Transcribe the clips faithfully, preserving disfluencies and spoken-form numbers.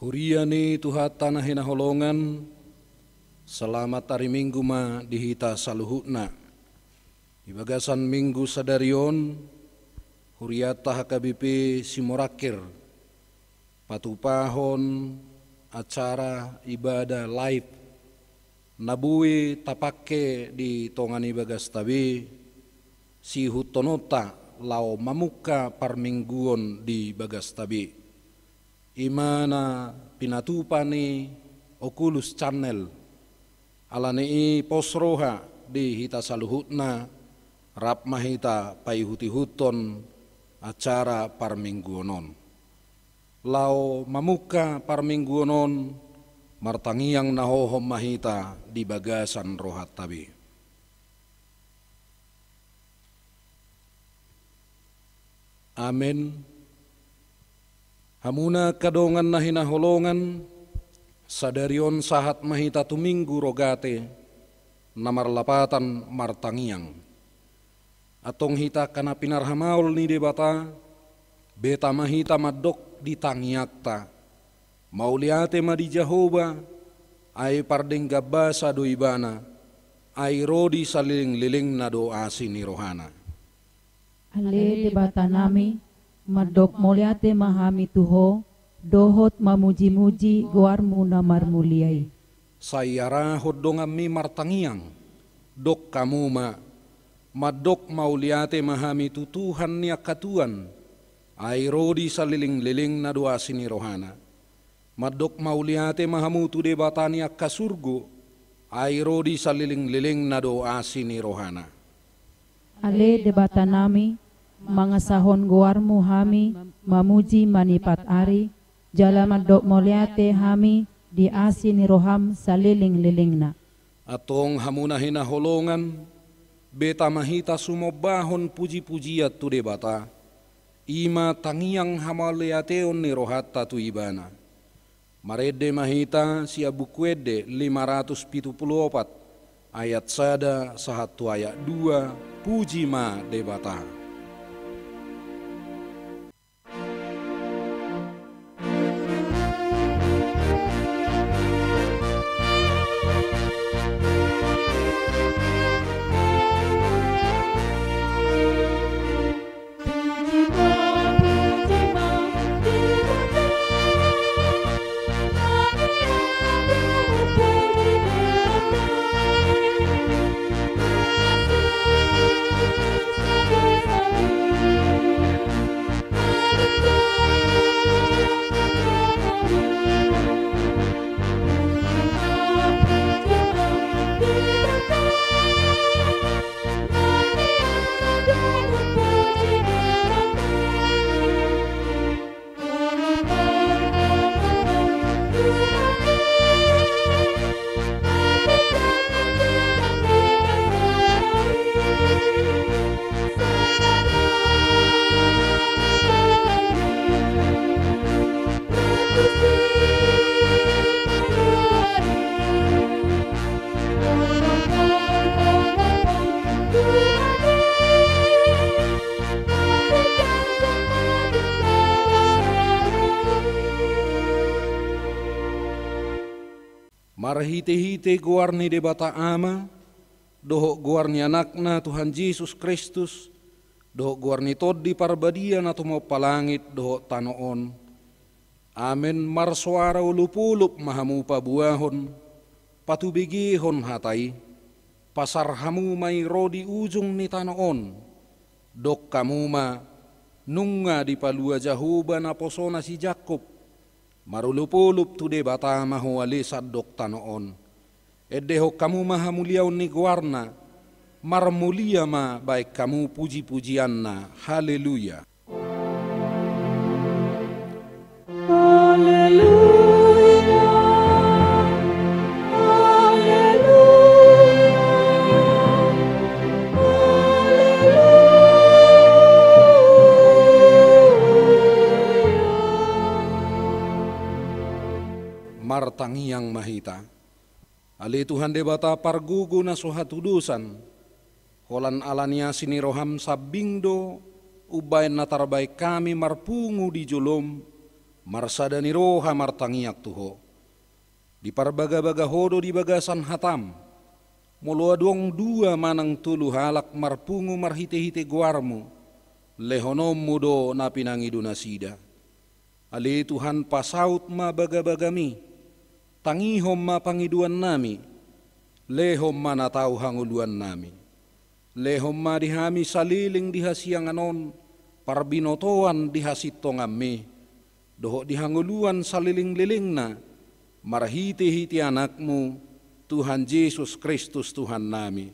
Huria ni Tuhanta na hinaholongan, selamat ari Minggu ma di hita saluhutna. Di bagasan Minggu sadari on, hurianta H K B P Simorangkir patupahon acara ibadah live na boi tapangke di tonga ni bagasta be, siihuthononta laho mamungka parmingguon di bagasta be. I ma na pinatupa ni Oculus Channel. Alani i pos roha di hita saluhutna, rap ma hita paihutihuthon acara parmingguon on. Laho mamungka parmingguon on, martangiang na hohom ma hita di bagasan rohanta be. Amen. Hamuna angka dongan na hinaholongan, sadari on sahat ma hita tu Minggu Rogate, na marlapatan martangiang. Antong hita angka na pinarhamaol ni Debata, beta ma hita mandok di tangiangta. Mauliate ma di Jahowa, ai pardenggan basa do Ibana, ai ro di salelenglelengna do asi ni rohana. Ale Debatanami, mandok mauliate ma hami tu Ho, dohot mamujimuji goarMu na marmulia i. Sai arahon donganmi martangiang, dok hamu ma, mandok mauliate ma hami tu Tuhan ni angka tuan, ai ro di salelenglelengna do asi ni rohana. Mandok mauliate ma hamu tu Debata ni angka surgo, ai ro di salelenglelengna do asi ni rohana. Ale Debatanami, mangasahon goarMu hami mamuji manipat ari, jala mandok mauliate hami di asi ni rohaM salelenglelengna. Antong hamu na hinaholongan, beta ma hita sumombahon pujipujian tu Debata, i ma tangiang hamauliateon ni rohanta tu Ibana. Marende ma hita sian Buku Ende lima ratus pitu pulu opat, ayat sada sahat tu ayat dua, puji ma Debata. Marhitehite goar ni Debata Ama, dohot goar ni Anakna Tuhan Jesus Kristus, dohot goar ni Tondi Parbadia na tumompa langit dohot tano on. Amen. Marsoara olopolop ma hamu paboahon, patubegehon hata i, pasar hamu ma i ro di ujung ni tano on. Dok hamu ma, nunga dipalua Jahowa naposona si Jakkob. Marolopolop tu Debata ma ho ale sandok tano on. Endehon hamu ma hamuliaon ni goarna, marmulia ma baen hamu pujipujianna. Haleluya. Haleluya, haleluya, haleluya. Martangiang ma hita. Ale Tuhan Debata pargogo na so hatudosan, holan ala ni asi ni roham sambing do umbahen na tarbahen hami marpungu di jolom, marsada ni roha martangiang tu Ho. Diparbagabaga Ho do di bagasan hatam, molo adong dua manang tolu halak marpungu marhitehite goarmu, lehononmu do na pinangido nasida. Ale Tuhan, pasaut ma bagabagami, tangihon ma pangidoannami, lehon ma na tau hangoluannami. Lehon ma di hami saleleng di hasiangan on parbinotoan di hasintonganmi, dohot di hangoluan salelenglelengna, marhitehite Anakmu, Tuhan Jesus Kristus Tuhannami.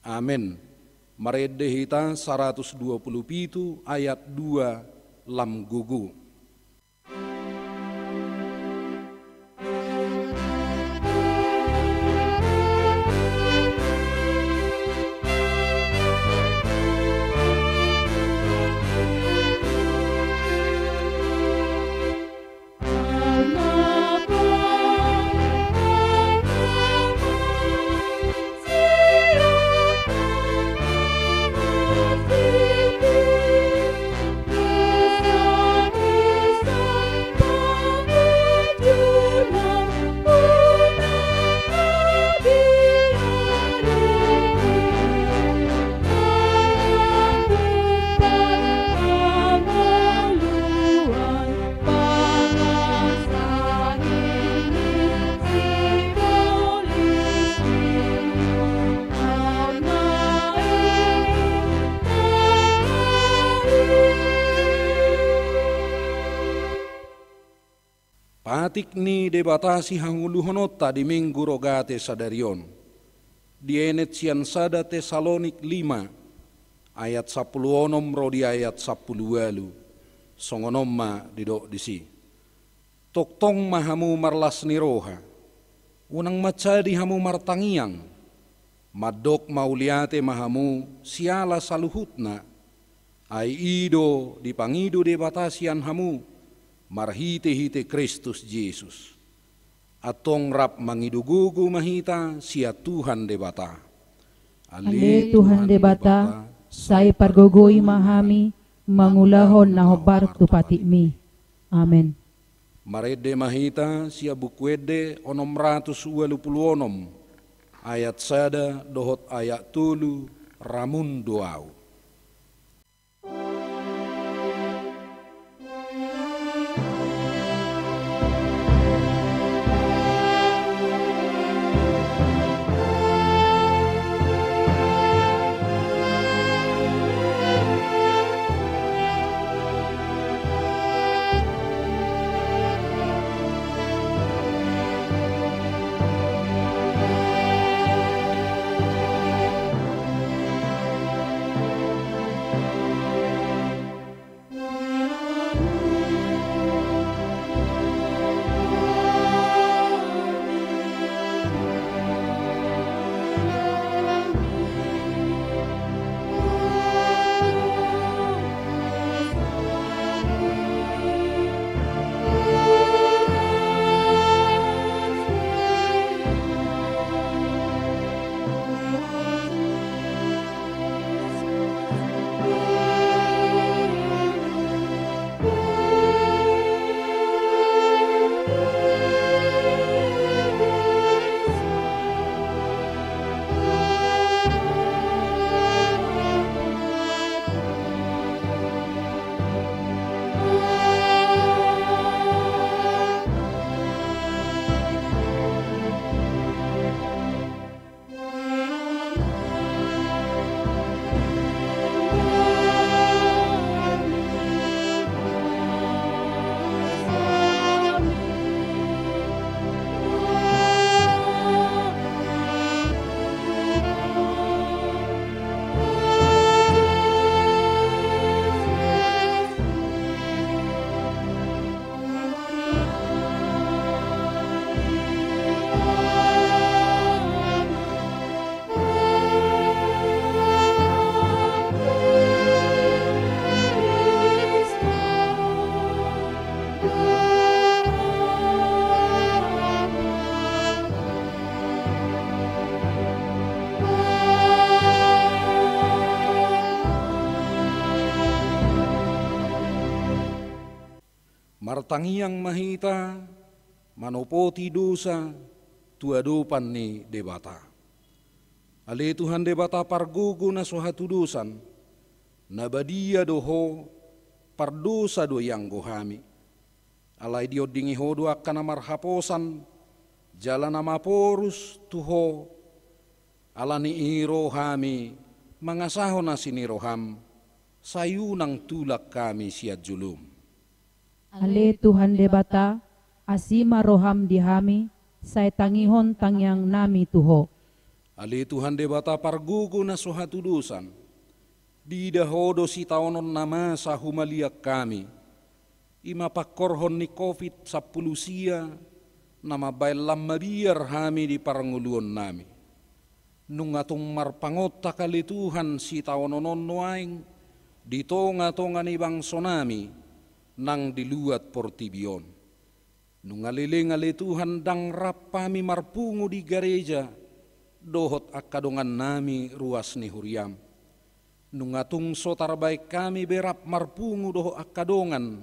Amen. Marende hita saratus dua pulu pitu ayat dua, lam gogo. Patik ni Debata sihangoluhononta di Minggu Rogate sadari on, dienet sian sada Tesalonik lima, ayat sampulu onom ro di ayat sampulu ualu, songon on ma didok disi. Tongtong ma hamu marlas ni roha, unang mansadi hamu martangiang, mandok mauliate ma hamu siala saluhutna, ai i do dipangido Debata sian hamu, marhitehite Kristus Jesus. Antong rap mangido gogo ma hita sian Tuhan Debata. Ale Tuhan Debata, sai pargogoi ma hami mangulahon na hombar tu patikmi. Amen. Marende ma hita sian Buku Ende onom ratus ualu pulu onom, ayat sada dohot ayat tolu, ramun do ahu. Martangiang ma hita manopoti dosa tu adopan ni Debata. Ale Tuhan Debata pargogo na so hatudosan, na badia do Ho, pardosa do ianggo hami. Alai diondingi Ho do angka na marhaposan jala na maporus tu Ho. Ala ni i ro hami mangasahon asi ni roham, sai unang tulak hami sian jolom. Ale Tuhan Debata, asi ma roham di hami, sai tangihon tangiangnami tu Ho. Ale Tuhan Debata pargogo na so hatudosan, diida Ho do sitaonon na masa humaliang hami, i ma pangkorhon ni covid sampulu sia, na mambaen lam mabiar hami di parngoluonnami. Nunga tung marpangontak ale Tuhan sitaonon on nuaeng di tongatonga ni bangsonami nang di luat portibi on. Nunga leleng ale Tuhan ndang rap hami marpungu di gareja dohot angka dongannami ruas ni huriam. Nunga tung so tarbaen hami be rap marpungu dohot angka dongan,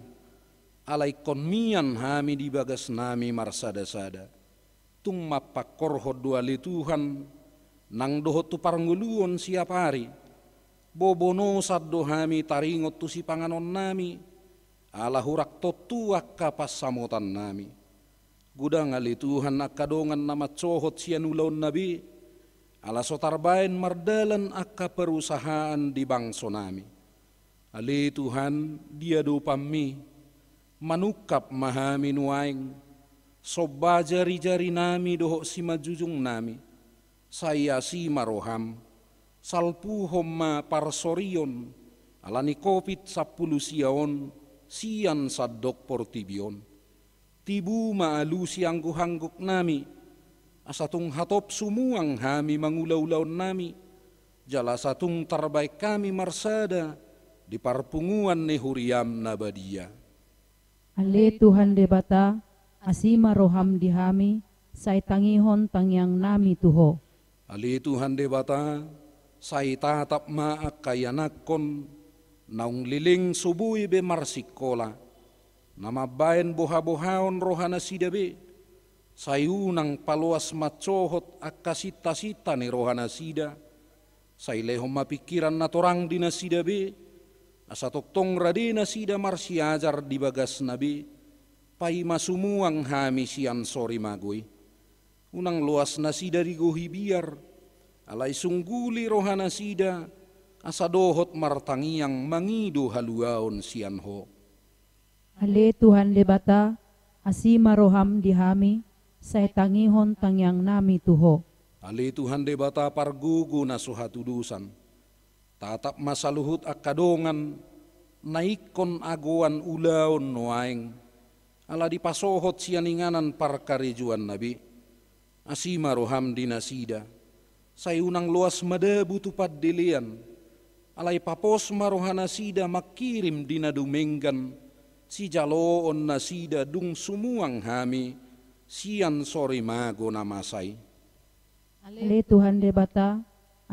ala ingkon mian hami di bagasnami marsadasada. Tung mampangkorhon do ale Tuhan nang dohot tu parngoluon siap ari. Bobonosan do hami taringot tu sipanganonnami, ala hurang tontu angka pansamotannami. Godang ale Tuhan angka dongan na mansohot sian ulaonna be, ala so tarbaen mardalan angka perusahaan di bangsonami. Ale Tuhan, di adopanmi, manungkap ma hami nuaeng, somba jarijarinami dohot simanjujungnami, sai asi ma roham, salpuhon ma parsorion ala ni covid sampulu sia on sian sandok portibi on. Tibu ma alusi angguhangguknami, asa tung hatop sumuang hami mangula ulaonnami, jala asa tung tarbaen hami marsada di parpunguan ni huriam na badia. Ale Tuhan Debata, asi ma roham di hami, sai tangihon tangiangnami tu Ho. Ale Tuhan Debata, sai tatap ma angka ianakhon naung leleng so boi be marsingkola, na mambaen bohabohaon rohanasida be, sai unang paloas mansohot angka sintasinta ni rohanasida, sai lehon ma pingkiran na torang di nasida be, asa tongtong rade nasida marsiajar di bagasna be, paima sumuang hami sian sorimago i. Unang loas nasida digohi biar, alai sungguli rohanasida, asa dohot martangiang mangido haluaon sian Ho. Ale Tuhan Debata, asi ma roham di hami, sai tangihon tangiangnami tu Ho. Ale Tuhan Debata pargogo na so hatudosan, tatap ma saluhut angka dongan na ingkon agoan ulaon nuaeng, ala dipasohot sian inganan parkarejoanna be. Asi ma roham di nasida, sai unang loas madabu tu pandelean, alai papos ma rohanasida mangkirim di na dumenggan sijaloonnasida dung sumuang hami sian sorimago na masa i. Ale Tuhan Debata,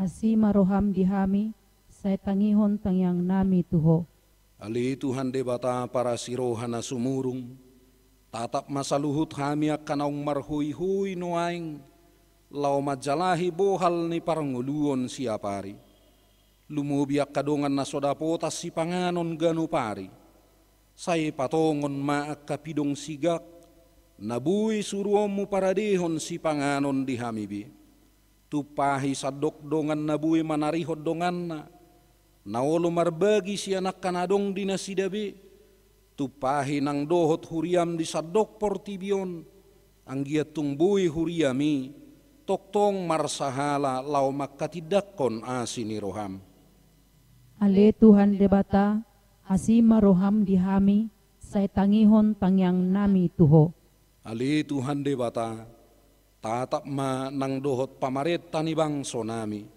asi ma roham di hami, sai tangihon tangiangnami tu Ho. Ale Tuhan Debata parasi roha na sumurung, tatap ma saluhut hami angka naung marhoihoi nuaeng, laho manjalahi bohal ni parngoluon siap ari. Lumobi angka dongan na so dapotan sipanganon ganup ari. Sai patongon ma angka pidong sigak, na boi suruonmu paradehon sipanganon di hami be. Tumpahi sandok dongan na boi manarihon donganna, na olo marbagi sian angka na adong di nasida be. Tumpahi nang dohot huriam di sandok portibi on, anggiat tung boi huriam i tongtong marsahala laho manghatindanghon asi ni roham. Ale Tuhan Debata, asi ma roham di hami, sai tangihon tangiangnami tu Ho. Ale Tuhan Debata, tatap ma nang dohot pamarenta ni bangsonami,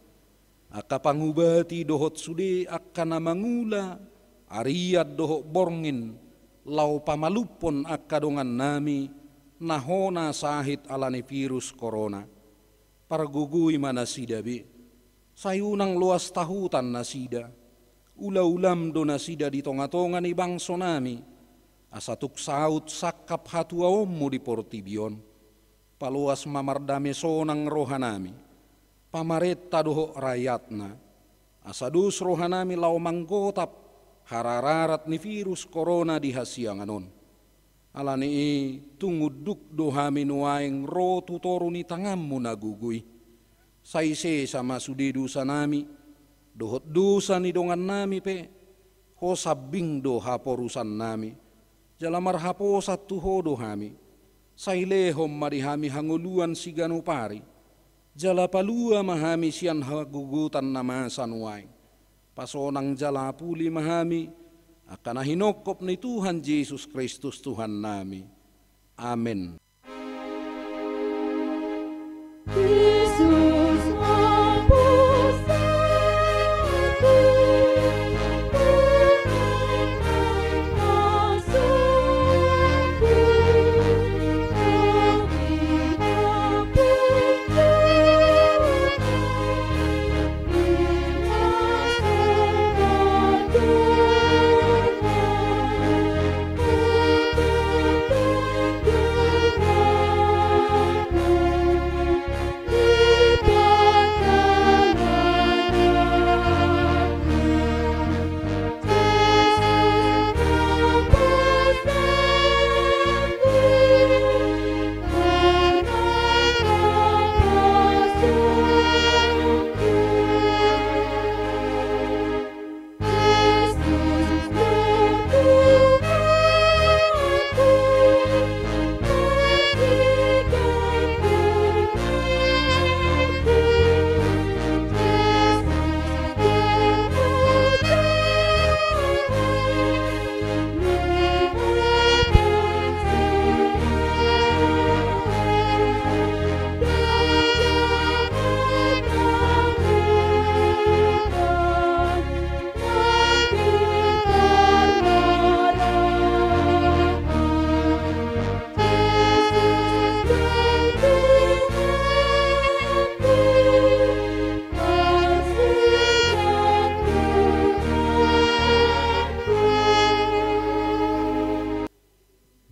angka pangubati dohot sude angka na mangula arian dohot borngin, laho pamalumhon angka dongannami na hona sahit ala ni virus korona. Pargogoi ma nasida be, sai unang loas tahutan nasida. Ulaulam do nasida di tongatonga ni bangsonami, Asa tung saut sangkap hatuaonmu di portibi on, paloas ma mardame sonang rohanami, pamarenta dohot rakyatna, asa dos rohanami laho manggotap harararat ni virus korona di hasiangan on. Ala ni i tung unduk do hami nuaeng ro tu toru ni tanganmu na gogo i. Sai sesa ma sude dosanami, dohot dosa ni dongannami pe, ho sambing do haporusannami, jala marhaposan tu ho do hami, sai lehon ma di hami hangoluan siganup ari, jala palua ma hami sian hagogotan na masa nuaeng. Pasonang jala puli ma hami, angka na hinongkop ni Tuhan Jesus Kristus Tuhannami. Amen.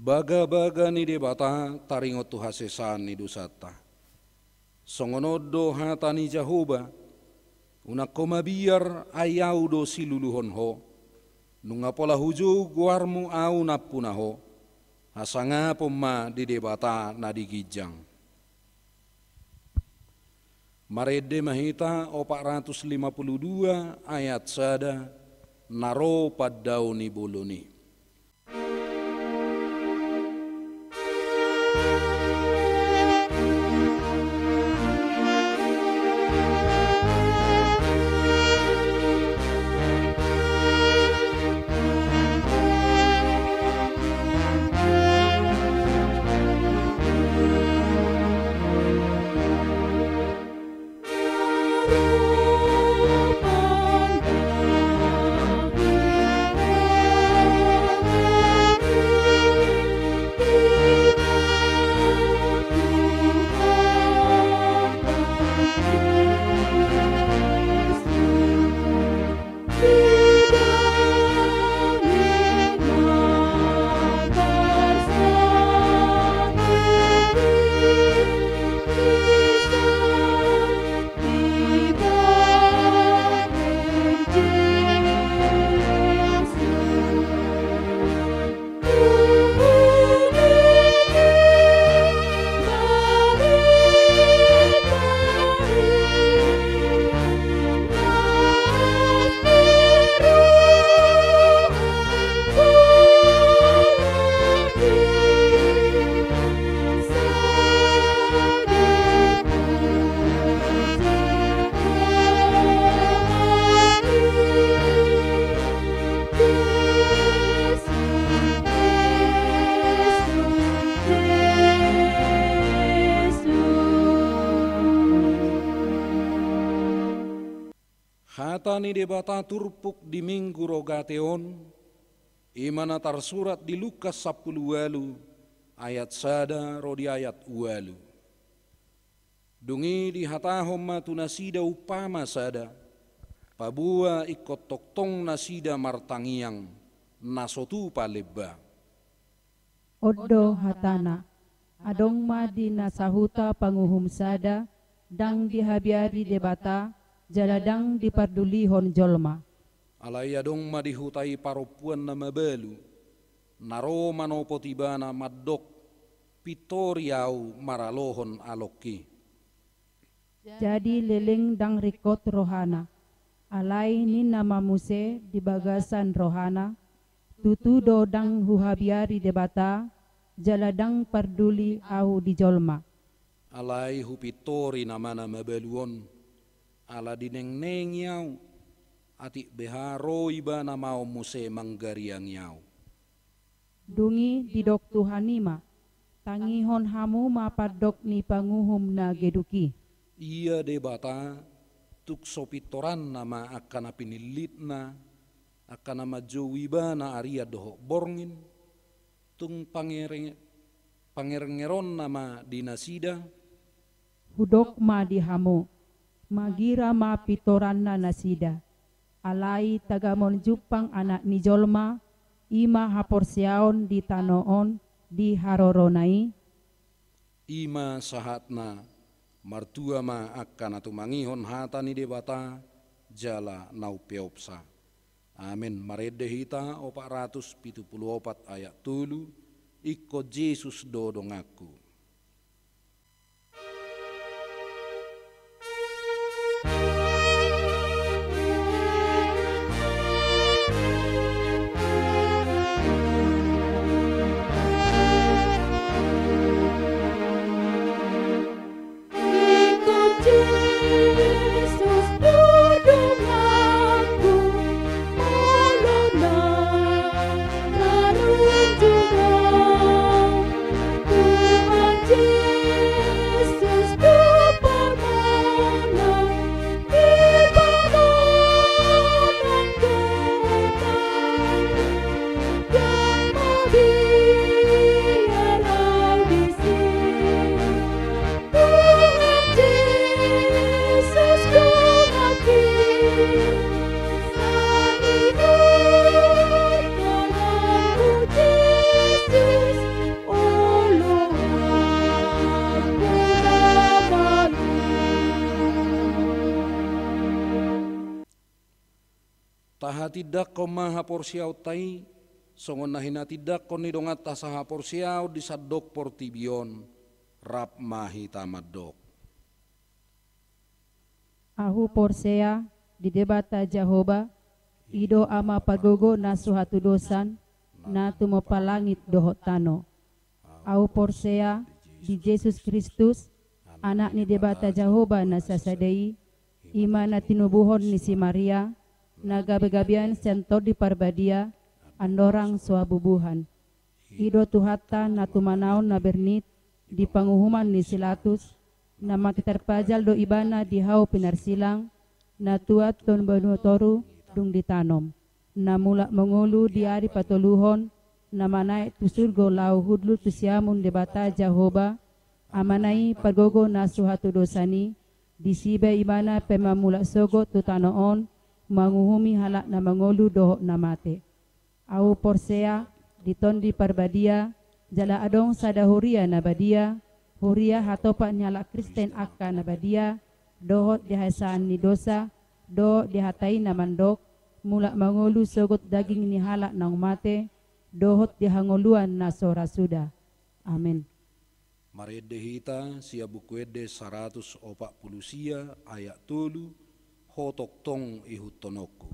Bagabaga ni Debata taringot tu hasesaan ni dosanta. Songon on do hata ni Jahowa: Unang ho mabiar, ai Ahu do siluluhon ho. Nunga pola hujou goarmu Ahu nampuna ho. Hasangapon ma di Debata na di ginjang. Marende ma hita opat ratus lima puluh dua ayat sada, na ro pandao ni bolon i. Hata ni Debata turpuk di Minggu Rogate on, i ma na tarsurat di Lukas sampulu ualu ayat sada ro di ayat ualu. Dung i dihatahon ma tu nasida umpama sada, paboa ingkon tongtong nasida martangiang, na so tupa lemba. On do hatana: Adong ma di na sahuta panguhum sada, ndang dihabiari Debata, jala ndang dipardulihon jolma. Alai adong ma di huta i parompuan na mabalu, na ro manopot ibana mandok: Pintori ahu maralohon alongki. Jadi leleng ndang ringkot rohana. Alai ninna ma muse di bagasan rohana: Tutu do ndang huhabiari Debata, jala ndang parduli ahu di jolma. Alai hupintori nama na mabalu on, ala dinengnengi ahu, atik beha ro ibana maon muse manggariangi ahu. Dung i didok Tuhan i ma: Tangihon hamu ma pandok ni panguhum na geduk i. Ia Debata, tung so pintoranna ma angka na pinillitna, angka na manjou ibana arian dohot borngin, tung pangereng-, pangerengeronna ma di nasida. Hudok ma di hamu: Magira ma pintoranna nasida. Alai tagamon jumpang Anak ni jolma, i ma haporseaon di tano on di harorona i. I ma sahatna, martua ma angka na tumangihon hata ni Debata, jala na umpeopsa. Amen. Marende hita opat ratus pitu pulu opat ayat tolu, Ingkon Jesus do donganku. Tahatindangkon ma haporseaonta i, songon na hinatindangkon ni donganta sahaporseaon di sandok portibi on, rap ma hita mandok. Ahu porsea di Debata Jahowa, i do Ama pargogo na so hatudosan, na tumompa langit dohot tano. Ahu porsea di Jesus Kristus, Anak ni Debata Jahowa na sasada i, i ma na tinubuhon ni si Maria, na gabegabean sian Tondi Parbadia, andorang so habubuhan. I do Tuhanta na tumanaon na bernit di panguhuman ni si Latus, na mate tarpajal do ibana di hau pinarsilang, na tuat tu banua toru dung ditanom, na mulak mangolu di ari patoluhon, na manaek tu surgo laho hundul tu siamun Debata Jahowa, Amana i pargogo na so hatudosan i, disi pe ibana pe mamulak sogot tu tano on, manguhumi halak na mangolu dohot na mate. Ahu porsea di Tondi Parbadia, jala adong sada huria na badia, huria hatopan ni halak Kristen angka na badia, dohot di haesaan ni dosa, dohot di hata i na mandok, mulak mangolu sogot daging ni halak naung mate, dohot di hangoluan na so ra suda. Amen. Marende hita sian Buku Ende saratus opat pulu sia ayat tolu, Ho tongtong ihuthononku.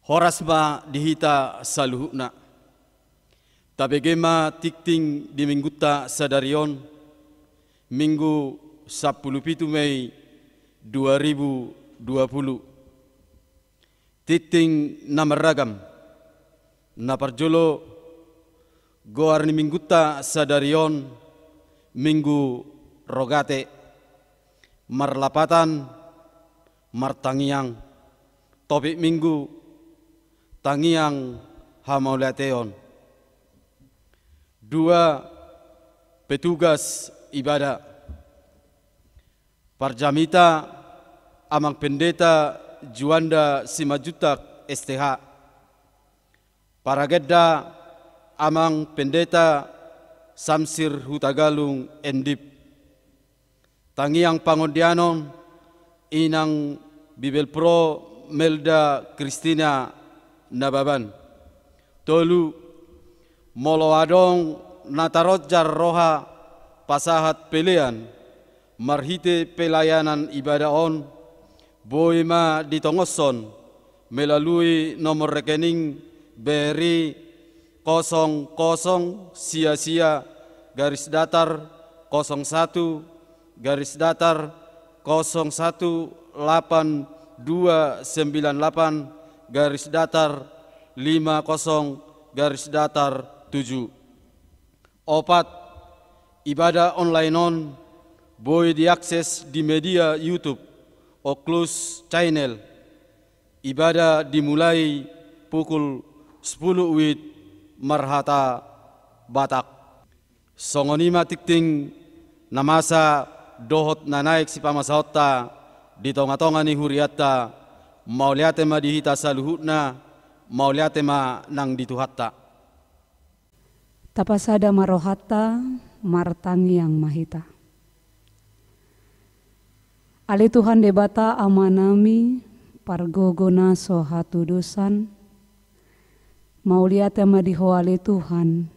Horas ma di hita saluhutna. Tabege ma tingting di minggunta sadari on, Minggu sampulu pitu Mei dua ribu dua puluh. Tingting na marragam. Na parjolo, goar ni minggunta sadari on, Minggu Rogate. Marlapatan, martangiang. Topik minggu, tangiang hamauliateon. Dua, petugas ibadah. Parjamita, Amang Pendeta Juanda Simanjuntak, S T H. Paragenda, Amang Pendeta Samsir Hutagalung, Endip. Tangiang pangondianon, Inang Bibelvrouw Melda Kristina Nababan. Tolu, molo adong na taronjar roha pasahat pelean marhite pelayanan ibadah on, boi ma ditongoshon melalui nomor rekening B R I kosong kosong sia sia garis datar kosong satu garis datar kosong satu lapan dua sembilan lapan garis datar lima kosong garis datar tujuh. Opat, ibadah online on boi diakses di media YouTube Oklus Channel. Ibadah dimulai pukul sepuluh wib marhata Batak. Songon i ma tingting na masa dohot na naeng sipamasaonta di tonga-tonga ni hurianta. Mauliate ma di hita saluhutna, mauliate ma nang di Tuhanta. Tapasada ma rohanta, martangiang ma hita. Ale Tuhan Debata Amanami, pargogo na so hatudosan, mauliate ma di Ho ale Tuhan,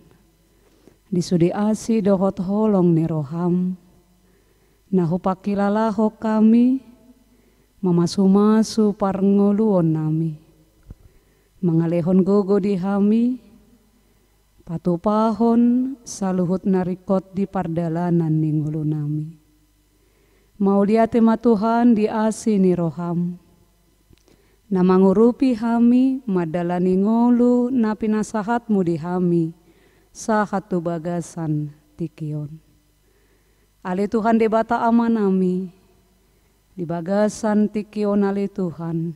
di sude asi dohot holong ni roham, na hupangkilalahon hami, mamasu-masu parngoluonnami, mangalehon gogo di hami, patupahon saluhut na ringkot di pardalanan ni ngolunami. Mauliate ma Tuhan di asi ni roham, na mangurupi hami mandalani ngolu na pinasahatmu di hami, sahat tu bagasan tingki on. Ale Tuhan Debata Amanami, di bagasan tingki on ale Tuhan,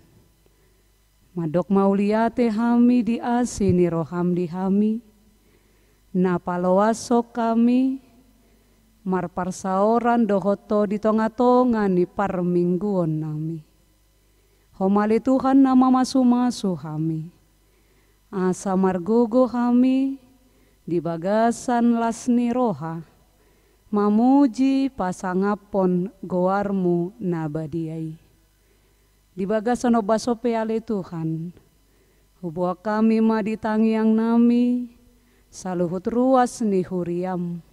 mandok mauliate hami di asi ni roham di hami, na paloashon hami marparsaoran dohot Ho di tonga-tonga ni parmingguonnami. Ho ma ale Tuhan na mamasu-masu hami, asa margogo hami di bagasan las ni roha, mamuji pasangaphon goarmu na badia i. Di bagasan ombas on pe ale Tuhan, huboan hami ma di tangiangnami saluhut ruas ni huriam,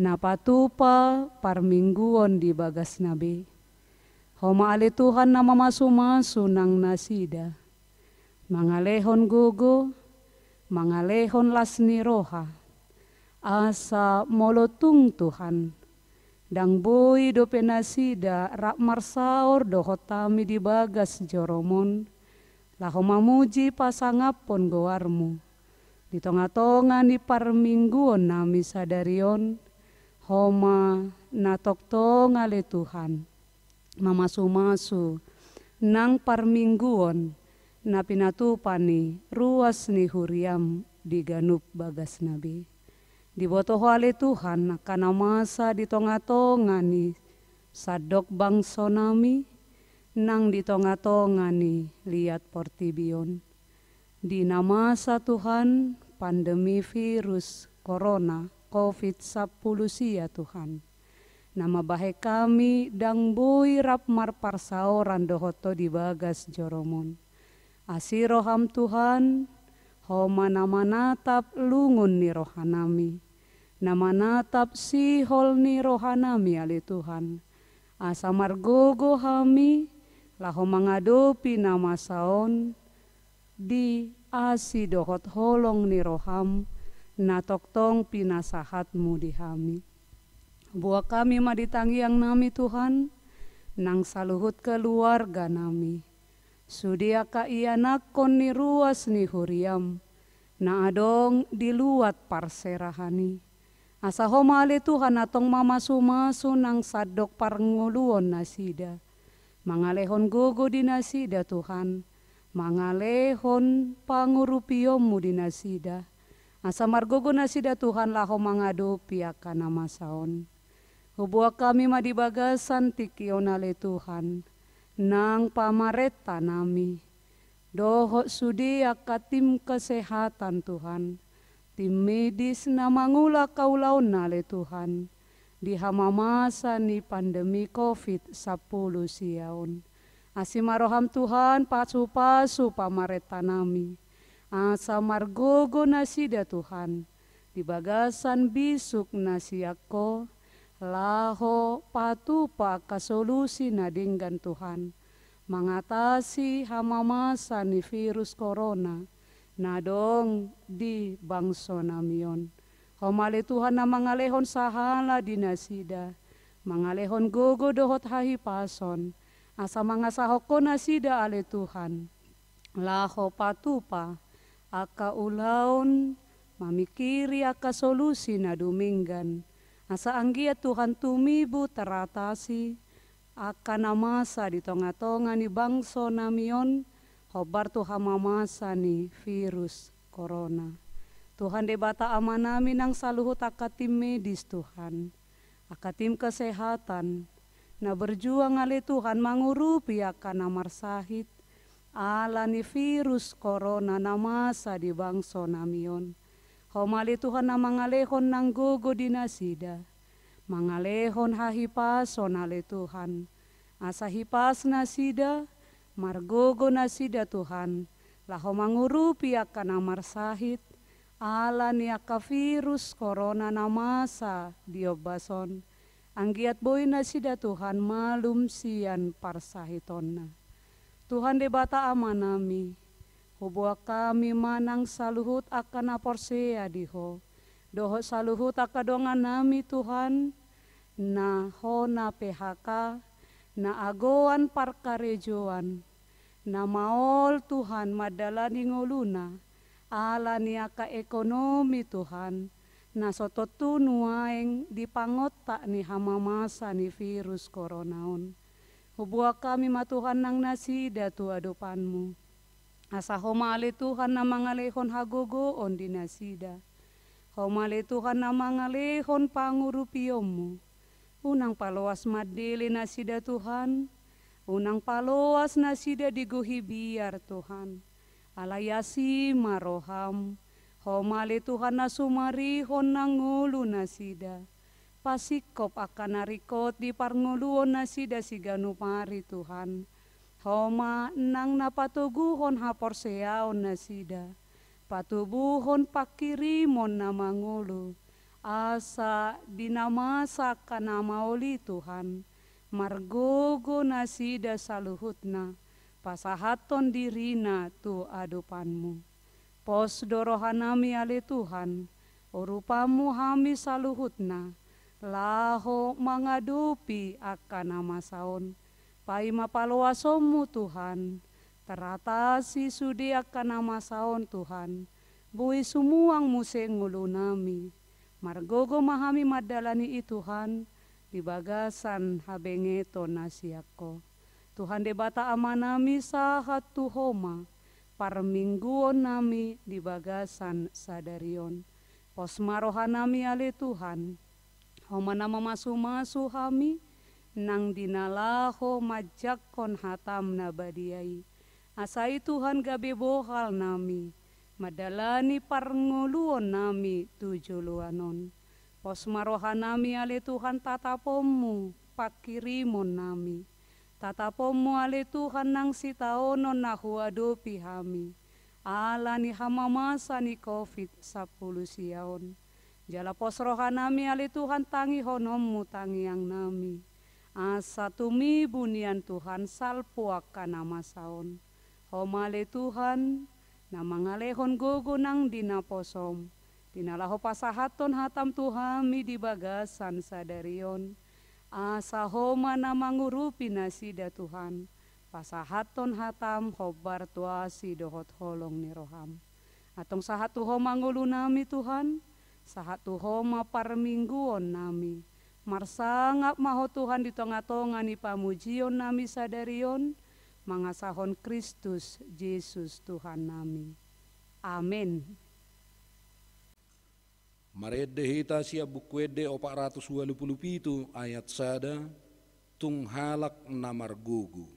na patupa parmingguon di bagasna be. Ho ma ale Tuhan na mamasu-masu nang nasida, mangalehon gogo, mangalehon las ni roha, asa molo tung Tuhan, ndang boi dope nasida rap marsaor dohot hami di bagas jorom on, laho mamuji pasangaphon goarmu di tonga-tonga ni parmingguonnami sadari on. Ho ma na tongtong ale Tuhan, mamasu-masu nang parmingguon na pinatupa ni ruas ni huriam di ganup bagasna be. Diboto Ho ale Tuhan angka na masa di tonga-tonga ni sandok bangsonami, nang di tonga-tonga ni liat portibi on. Di na masa Tuhan, pandemi virus corona covid sampulu sia Tuhan, na mambahen hami ndang boi rap marparsaoran dohot Ho di bagas jorom on. Asi roham Tuhan, Ho ma na manatap lungun ni rohanami, na manatap sihol ni rohanami ale Tuhan, asa margogo hami laho mangadopi na masa on, di asi dohot holong ni roham, na tongtong pinasahatmu di hami. Boan hami ma di tangiangnami, Tuhan, nang saluhut keluarganami. Sude angka ianakhon ni ruas ni huriam, na adong di luat parserahan i. Asa Ho ma ale Tuhan, na tong mamasumasu nang sandok parngoluon nasida. Mangalehon gogo di nasida, Tuhan. Mangalehon pangurupionmu di nasida. Asa margogo nasida, Tuhan, laho mangadopi angka na masa on. Huboan hami ma di bagasan tingki on ale Tuhan, nang pamarentanami. Dohot sude angka tim kesehatan, Tuhan. Tim medis na mangula angka ulaonna ale Tuhan. Di hamamasa ni pandemi covid sampulu sia on. Asi ma roham Tuhan, pasupasu pamarentanami. Asa margogo nasida Tuhan. Di bagasan bisuk na sian Ho, laho patupa angka solusi na denggan Tuhan. Mangatasi hamamasa ni virus corona, na adong di bangsonami on. Ho ma ale Tuhan na mangalehon sahala di nasida. Mangalehon gogo dohot hahipason. Asa mangasahon Ho nasida ale Tuhan. Laho patupa, angka ulaon, mamingkiri angka solusi na dumenggan. Asa anggiat Tuhan tumibu teratasi, angka na masa di tonga-tonga ni bangsonami on, hombar tu hamamasa ni virus corona. Tuhan Debata Amanami nang saluhut angka tim medis Tuhan. Angka tim kesehatan, na berjuang ale Tuhan mangurupi angka na marsahit, ala ni virus corona na masa di bangsonami on. Ho ma ale Tuhan na mangalehon nang gogo di nasida. Mangalehon hahipason ale Tuhan. Asa hipas nasida, margogo nasida Tuhan. Laho mangurupi angka na marsahit, ala ni angka virus corona na masa di ombas on. Anggiat boi nasida Tuhan malum sian parsahitonna. Tuhan Debata Amanami, huboan hami ma nang saluhut angka na porsea di Ho. Dohot saluhut angka dongannami Tuhan, na hona P H K, na agoan parkarejoan, na maol Tuhan mandalani ngoluna, ala ni angka ekonomi Tuhan, na so tontu nuaeng di pangontak ni hamamasa ni virus corona on. Huboan hami ma Tuhan nang nasida tu adopanmu. Asa Ho ma ale Tuhan na mangalehon hagogoon di nasida. Ho ma ale Tuhan na mangalehon pangurupionmu. Unang paloas mandele nasida Tuhan. Unang paloas nasida digohi biar Tuhan. Alai asi ma roham. Ho ma ale Tuhan na sumarihon nang ngolu nasida. Pasingkop angka na ringkot di parngoluon nasida siganup ari Tuhan. Ho ma nang na patoguhon haporseaon nasida. Patubuhon pangkirimon na mangolu. Asa di na masa angka na maol i Tuhan. Margogo nasida saluhutna. Pasahathon dirina tu adopanmu. Pos do rohanami ale Tuhan, urupanmu hami saluhutna, laho mangadopi angka na masa on. Paima paloasonmu Tuhan, teratasi sude angka na masa on Tuhan, boi sumuang muse ngolunami. Margogo ma hami mandalani i Tuhan, di bagasan habengeton na sian Ho. Tuhan Debata Amanami sahat tu Ho ma, parmingguonnami di bagasan sadari on. Pos ma rohanami ale Tuhan, Ho ma na mamasumasu hami, nang di na laho manjangkon hatam na badia i. Asa i Tuhan gabe bohalnami, mandalani parngoluonnami tu joloan on. Pos ma rohanami ale Tuhan tataponmu, pangkirimonnami. Tataponmu ale Tuhan nang sitaonon na huadopi hami. Ala ni hamamasa ni covid sampulu sia on. Jala pos rohanami ale Tuhan tangihononmu tangiangnami. Asa tumibu nian Tuhan salpu angka na masa on. Ho ma ale Tuhan, na mangalehon gogo nang di naposom, di na laho pasahathon hatam tu hami di bagasan sadari on. Asa Ho ma na mangurupi nasida, Tuhan, pasahathon hatam hombar tu asi dohot holong ni roham. Antong sahat tu Ho ma ngolunami, Tuhan, sahat tu Ho ma parmingguonnami. Marsangap ma Ho, Tuhan, di tongatonga ni pamujionnami sadari on, mangasahon Kristus Jesus Tuhannami. Amen. Marende hita sian Buku Ende opat ratus ualu pulu pitu ayat sada, tung halak na margogo.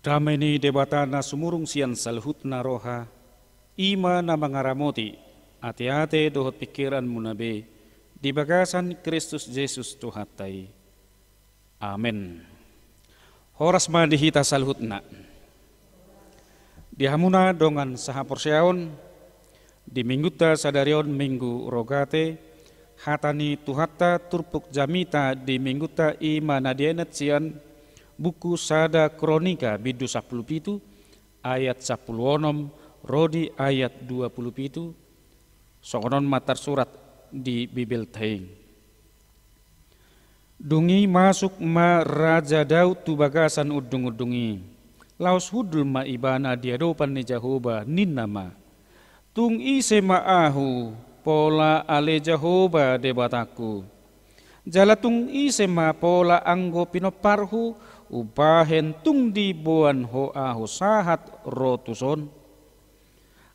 Dame ni Debata na sumurung sian saluhutna roha, i ma na mangaramoti ateate dohot pingkiranmuna be di bagasan Kristus Jesus Tuhanta i. Amen. Horas ma di hita saluhutna. Di hamuna dongan sahaporseaon, di minggunta sadari on, Minggu Rogate, hata ni Tuhanta turpuk jamita di minggunta i ma na dienet sian buku Sada Kronika bindu sampulu pitu ayat sampulu onom ro di ayat dua pulu pitu, songon on ma tarsurat di Bibelta i. Dung i masuk ma Raja Daud tu bagasan undungundung i. Laos hundul ma ibana di adopan ni Jahowa, ninna ma: Tung ise ma ahu, pola ale Jahowa Debatangku? Jala tung ise ma pola anggo pinomparhu, umbahen tung diboan Ho ahu sahat ro tuson?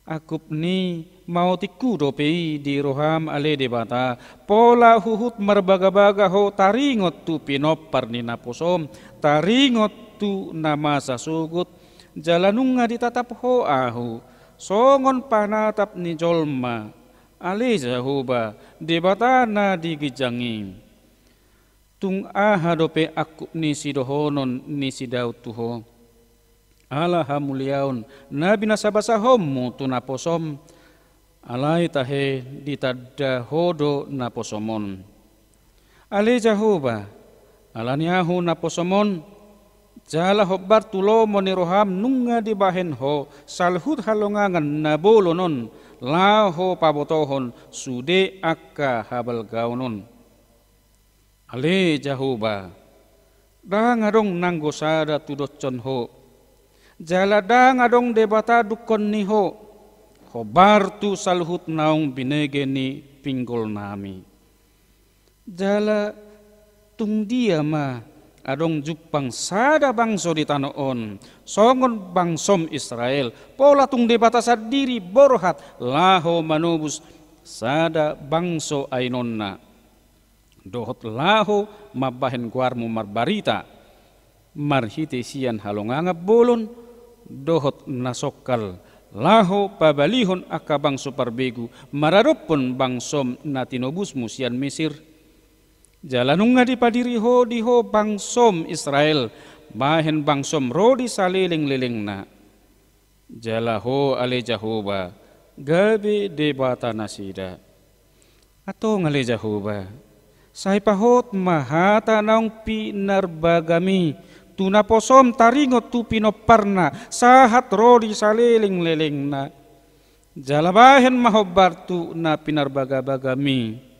Angkup ni maotikku dope i di roham ale Debata, pola huhut marbagabaga Ho taringot tu pinompar ni naposom, taringot tu na masa sogot, jala nunga ditatap Ho ahu songon panatap ni jolma, ale Jahowa, Debata na di ginjang i. Tung aha dope angkup ni sidohonon ni si Daud tu Ho, ala hamuliaon na binasabasahonmu tu naposom, alai tahe ditanda Ho do naposom on. Ale Jahowa, ala ni ahu naposom on, jala hombar tu lomo ni roham nunga dibahen Ho saluhut halongangan na bolon on, laho pabotohon sude angka habalgaon on. Ale Jahowa, ndang adong nanggo sada tudoshon Ho, jala ndang adong Debata dungkon ni Ho, hombar tu saluhut naung binege ni pinggolnami. Jala tung dia ma adong jumpang sada bangso di tano on, songon bangsom Israel, pola tung Debata sandiri borhat laho manobus sada bangso ainonna, dohot laho mambahen goarmu marbarita marhite sian halongangan bolon dohot na songkal, laho pabalihon angka bangso parbegu maradophon bangsom na tinobusmu sian Misir? Jala nunga dipadiri Ho di Ho bangsom Israel, bahen bangsom ro di salelenglelengna. Jala Ho ale Jahowa, gabe Debata nasida. Antong ale Jahowa, sai pahot ma hata naung pinarbagami tu naposom taringot tu pinomparna sahat ro di salelenglelengna. Jala bahen ma hombar tu na pinarbagabagami.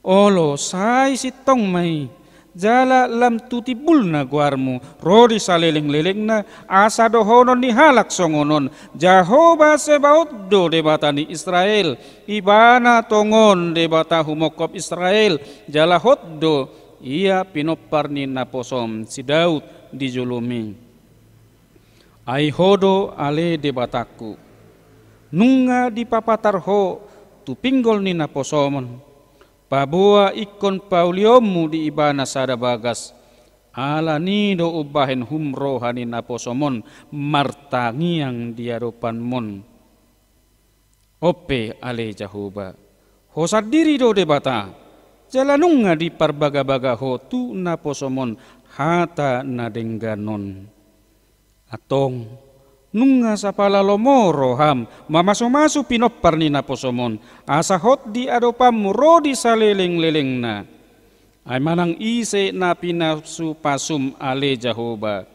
Olo, sai sintong ma i, jala lam tu timbulna goarmu, ro di salelenglelengna, asa dohonon ni halak songon on: Jahowa Zebaot do Debata ni Israel, Ibana tongon Debata humongkop Israel, jala hot do Ia pinompar ni naposom si Daud di jolomi. Ai Ho do ale Debatangku, nunga dipapatar Ho tu pinggol ni naposomon, paboa ingkon paulionmu di ibana sada bagas. Alani do umbahen hum roha ni naposomon martangiang di adopanmon. On pe ale Jahowa, Ho sandiri do Debata, jala nunga diparbagabaga Ho tu naposomon hata na denggan on. Antong, nunga sapala lomo roham mamasumasu pinompar ni naposomon, asa hot di adopanmu ro di salelenglelengna. Ai manang ise na pinasupasum ale Jahowa,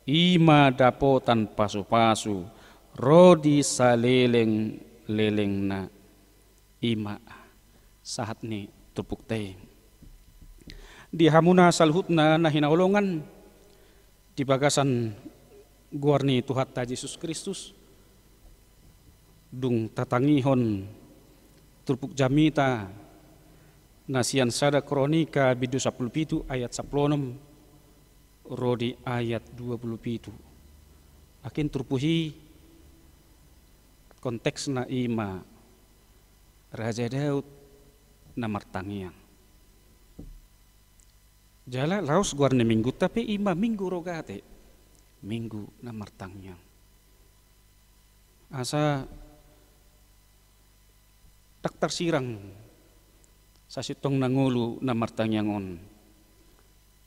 i ma dapotan pasupasu ro di salelenglelengna. I ma sahat ni turpukta i. Di hamuna saluhutna na hinaholongan, di bagasan goar ni Tuhanta Jesus Kristus, dung tatangihon turpuk jamita na sian sada Kronika bindu sampulu pitu ayat sampulu onom ro di ayat dua pulu pitu. Nangkin turpuk i konteksna i ma Raja Daud na martangiang. Jala laos goar ni minggunta pe i ma Minggu Rogate, Minggu na martangiang. Asa ndang tarsirang sasintongna ngolu na martangiang on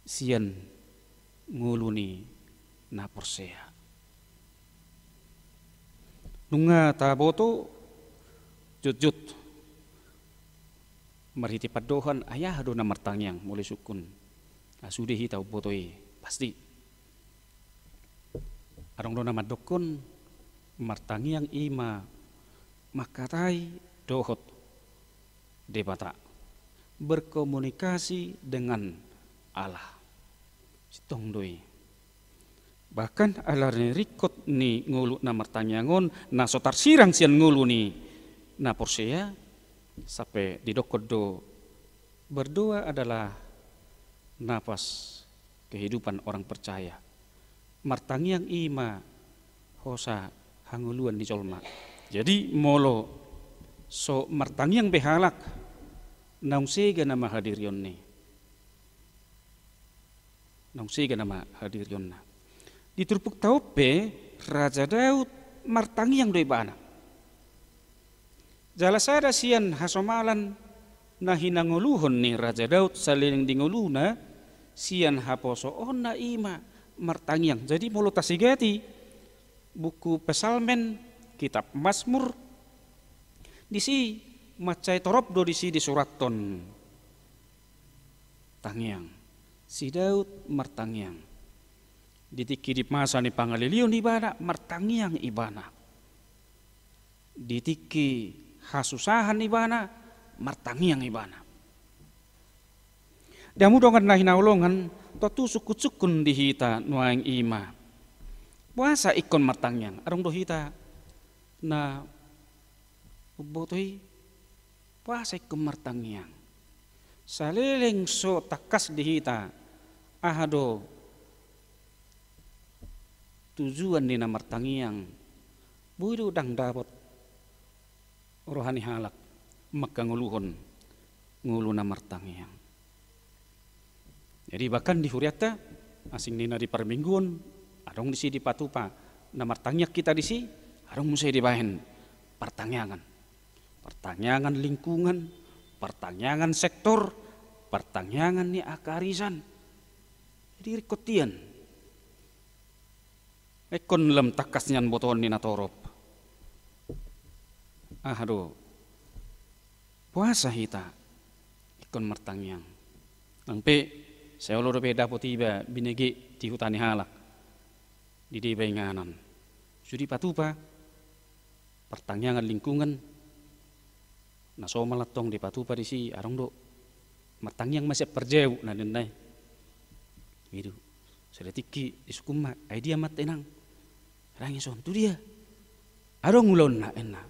sian ngolu ni na porsea. Nunga taboto jotjot marhite pandohan, ai aha do na martangiang molo isungkun. Sude hita umboto i pasti. Adong do na mandokkon martangiang i ma mangkatai dohot Debata, berkomunikasi dengan Allah. Sintong do i. Bahkan ala ni ringkot ni ngolu na martangiang on, na so tarsirang sian ngolu ni na porsea, sampe didokkon do, berdoa adalah napas kehidupan orang percaya. Martangiang i ma hosa hangoluan ni jolma. Jadi molo so martangiang be halak, naung sega nama hadirion ni. Naung sega nama hadirionna. Di turpukta on pe Raja Daud martangiang do ibana. Jala sada sian hasomalan na hinangoluhon ni Raja Daud saleleng di ngoluna sian haposoonna i ma martangiang. Jadi molo tasigati buku Psalmen, kitab Mazmur, disi mansai torop do disi disurathon tangiang. Si Daud martangiang. Di tingki di masa ni pangalilion ibana, martangiang ibana. Di tingki hasusahan ibana, martangiang ibana. Di hamu dongan na hinaholongan, tontu sungkunsungkun di hita nuaeng i ma. Boasa ingkon martangiang? Adong do hita na umboto i, boasa ingkon martangiang? Saleleng so tangkas di hita aha do tujuan ni na martangiang, boi do ndang dapot roha ni halak mangkangoluhon ngolu na martangiang. Jadi bahkan di hurianta, asing ninna di parmingguon, adong disi dipatupa na martangiang hita disi, adong muse dibahen partangiangan. Partangiangan lingkungan, partangiangan sektor, partangiangan ni angka arisan. Jadi ringkot hian. Ingkon lam tangkas nian botoon ni natorop. Aha do, boasa hita ingkon martangiang? Nang pe sai olo dope dapot iba binege di huta ni halak, di deba inganan. Sude dipatupa partangiangan lingkungan, na somal antong dipatupa disi, adong do Martangiang ma sian parjabu na ninna i. I do. Sada tingki disungkun ma, ai dia amanta inang? Rang i songon tu dia? Adong ulaonna, ninna.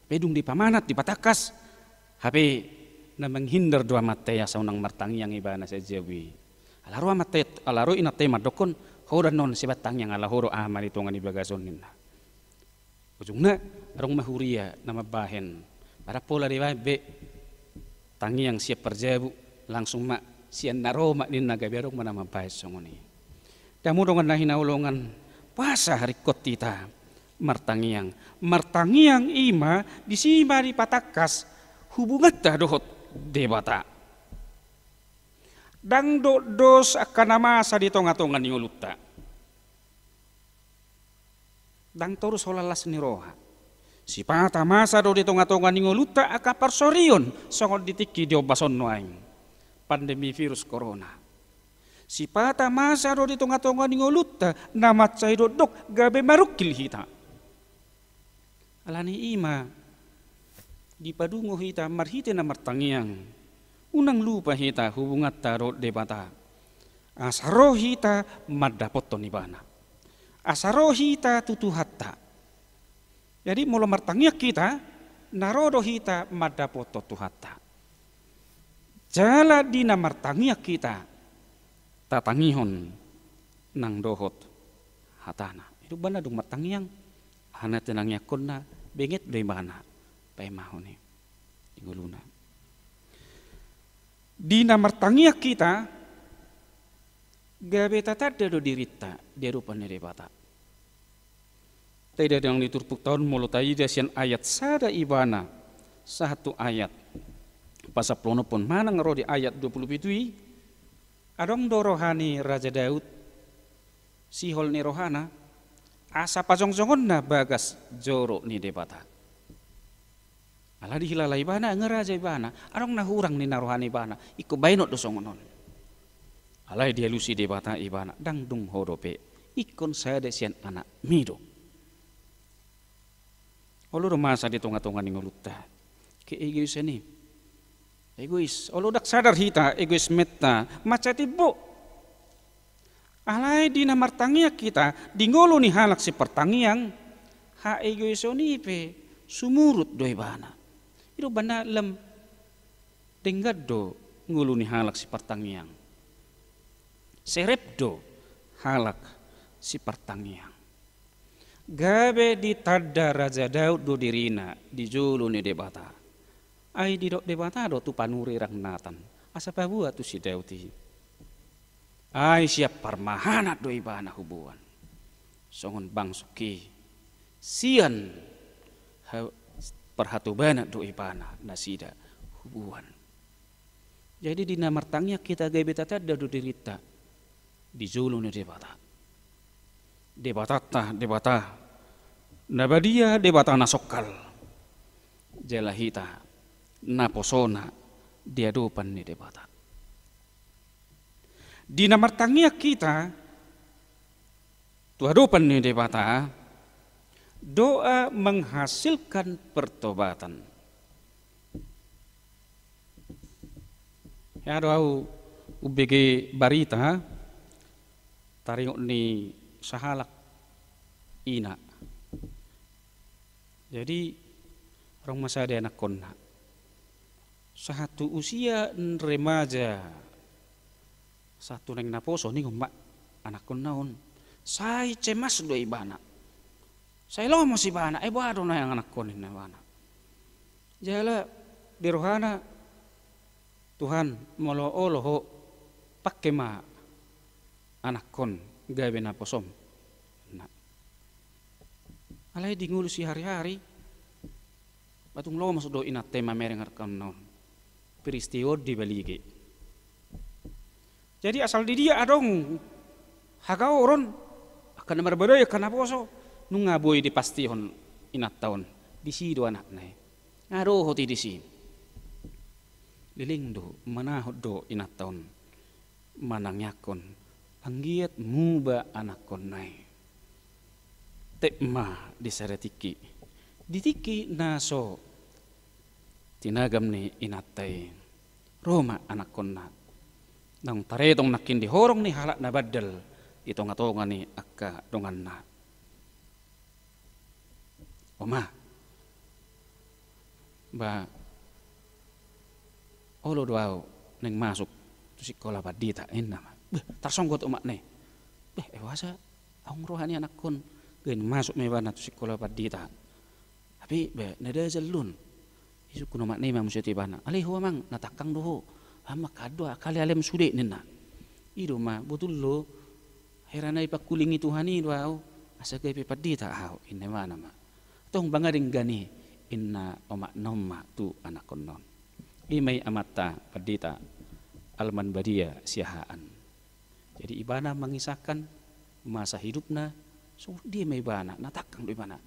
Pe dung dipamanat, dipatangkas. Hape na menghindar do amanta i asa unang martangiang ibana sian jabu i. Ala ro amanta i, ala ro inanta i mandokkon, ho do annon, sai bahen tangiang ala ho do aha ma di tonga ni bagas on, ninna. Ujungna, adong ma huria na mambahen. Padahal pola dibahen be tangiang sian parjabu, langsung ma sian na ro ma ninna, gabe adong ma na mambahen songon i. Hamu dongan na hinaholongan, boasa ringkot hita martangiang? Martangiang i ma, disi ma dipatangkas hubunganta dohot Debata. Ndang dos angka na masa di tonga-tonga ni ngolunta. Ndang torus holan las ni roha. Sipata masa do di tonga-tonga ni ngolunta angka parsorion, songon di tingki diombas on nuaeng, pandemi virus corona. Sipata masa do di tonga-tonga ni ngolunta na mansai dokdok gabe marungkil hita. Alani i ma dipadungo hita marhite na martangiang, unang lupa hita hubunganta dohot Debata. Asa ro hita mandapothon Ibana. Asa ro hita tu Tuhanta. Jadi molo martangiang hita, na ro do hita mandapothon Tuhanta. Jala di na martangiang hita, tatangihon nang dohot hatana. I do umbahen na dung martangiang, aha na tinangiangkonna, benget do ibana paimahon i di ngoluna. Di na martangiang hita, gabe tatanda do dirinta di adopan ni Debata. Taida nang di turpukta on, molo taida sian ayat sada ibana sahat tu ayat pasampuluonomhon manang ro di ayat dua pulu pitu i, adong do roha ni Raja Daud, sihol ni rohana, asa pajongjongonna bagas joro ni Debata. Alai dihilala ibana, nga raja ibana, adong na hurang ninna roha ni ibana, ingkon baenon do songon on. Alai dialusi Debata ibana, ndang dung ho dope, ingkon sada sian anakmi do. Olo do masa di tonga-tonga ni ngolunta keegoisan i. Egois, olo ndang sadar hita egoismenta, mansai timbo. Alai di na martangiang hita, di ngolu ni halak sipartangiang, haegoison i pe sumurut do ibana. I do umbahen na lam denggan do ngolu ni halak sipartangiang. Serep do halak sipartangiang. Gabe ditanda Raja Daud do dirina di jolo ni Debata. Ai didok Debata do tu panurirang Natan, asa paboa tu si Daud i. Ai sian parmahanan do ibana huboan. Songon bangsongki, sian ha-, parhatobanan do ibana nasida huboan. Jadi di na martangiang hita gabe tatanda do dirinta di jolo ni Debata. Debatanta Debata na badia, Debata na songkal. Jala hita naposona di adopan ni Debata. Di na martangiang hita tu adopan ni Debata, doa menghasilkan pertobatan. Hea do ahu umbege barita taringot ni sahalak ina. Jadi, adong ma sada anakkonna. Sahat tu usia remaja, sahat tu naeng naposo ninna ma anakkonna on. Sai cemas do ibana. Sai lomos ibana, ai boha do nuaeng anakkon ninna ibana. Jala di rohana, Tuhan, molo olo ho, pangke ma anakkon gabe naposom. Nah. Alai di ngolu sihari-hari, ba tung lomos do inanta i mamereng anakkonna on. Peristiwa on dibalige. Jadi asal di dia adong hagaoron, angka na marbadai, angka naposo, nunga boi dipastihon inanta on. Disi do anakna i. Nga dohot i disi. Leleng do, manahot do inanta on manangiangkon, anggiat muba anakkonna i. Tep ma di sada tingki, di tingki na so tinagam ni inanta i, ro ma anakkonna. Naung taretong nangkin di horong ni halak na bandal di tonga-tonga ni angka donganna. Oma, ba olo do au naeng masuk tu sikola pandita, ninna ma. Beh, tarsonggot omakna i. Beh, eh, boasa naung roha ni anakkon, gabe masuk ma ibana tu sikola pandita. Tapi, beh, na da jallon. Isungkun omakna i ma muse tu ibana. Alai ho amang, na tangkang do ho. Amang, kado akali alem sude, ninna. I do ma, botul do. Hera na dipangkulingi Tuhan i do au. Asa gabe pandita au, ninna ibana ma. Tong banga denggan i, ninna omakna on ma tu anakkon on. I ma i amanta pandita Alman Badia Siahaan. Jadi ibana mangisahkan masa hidupna, songon dia ma ibana, na tangkang do ibana.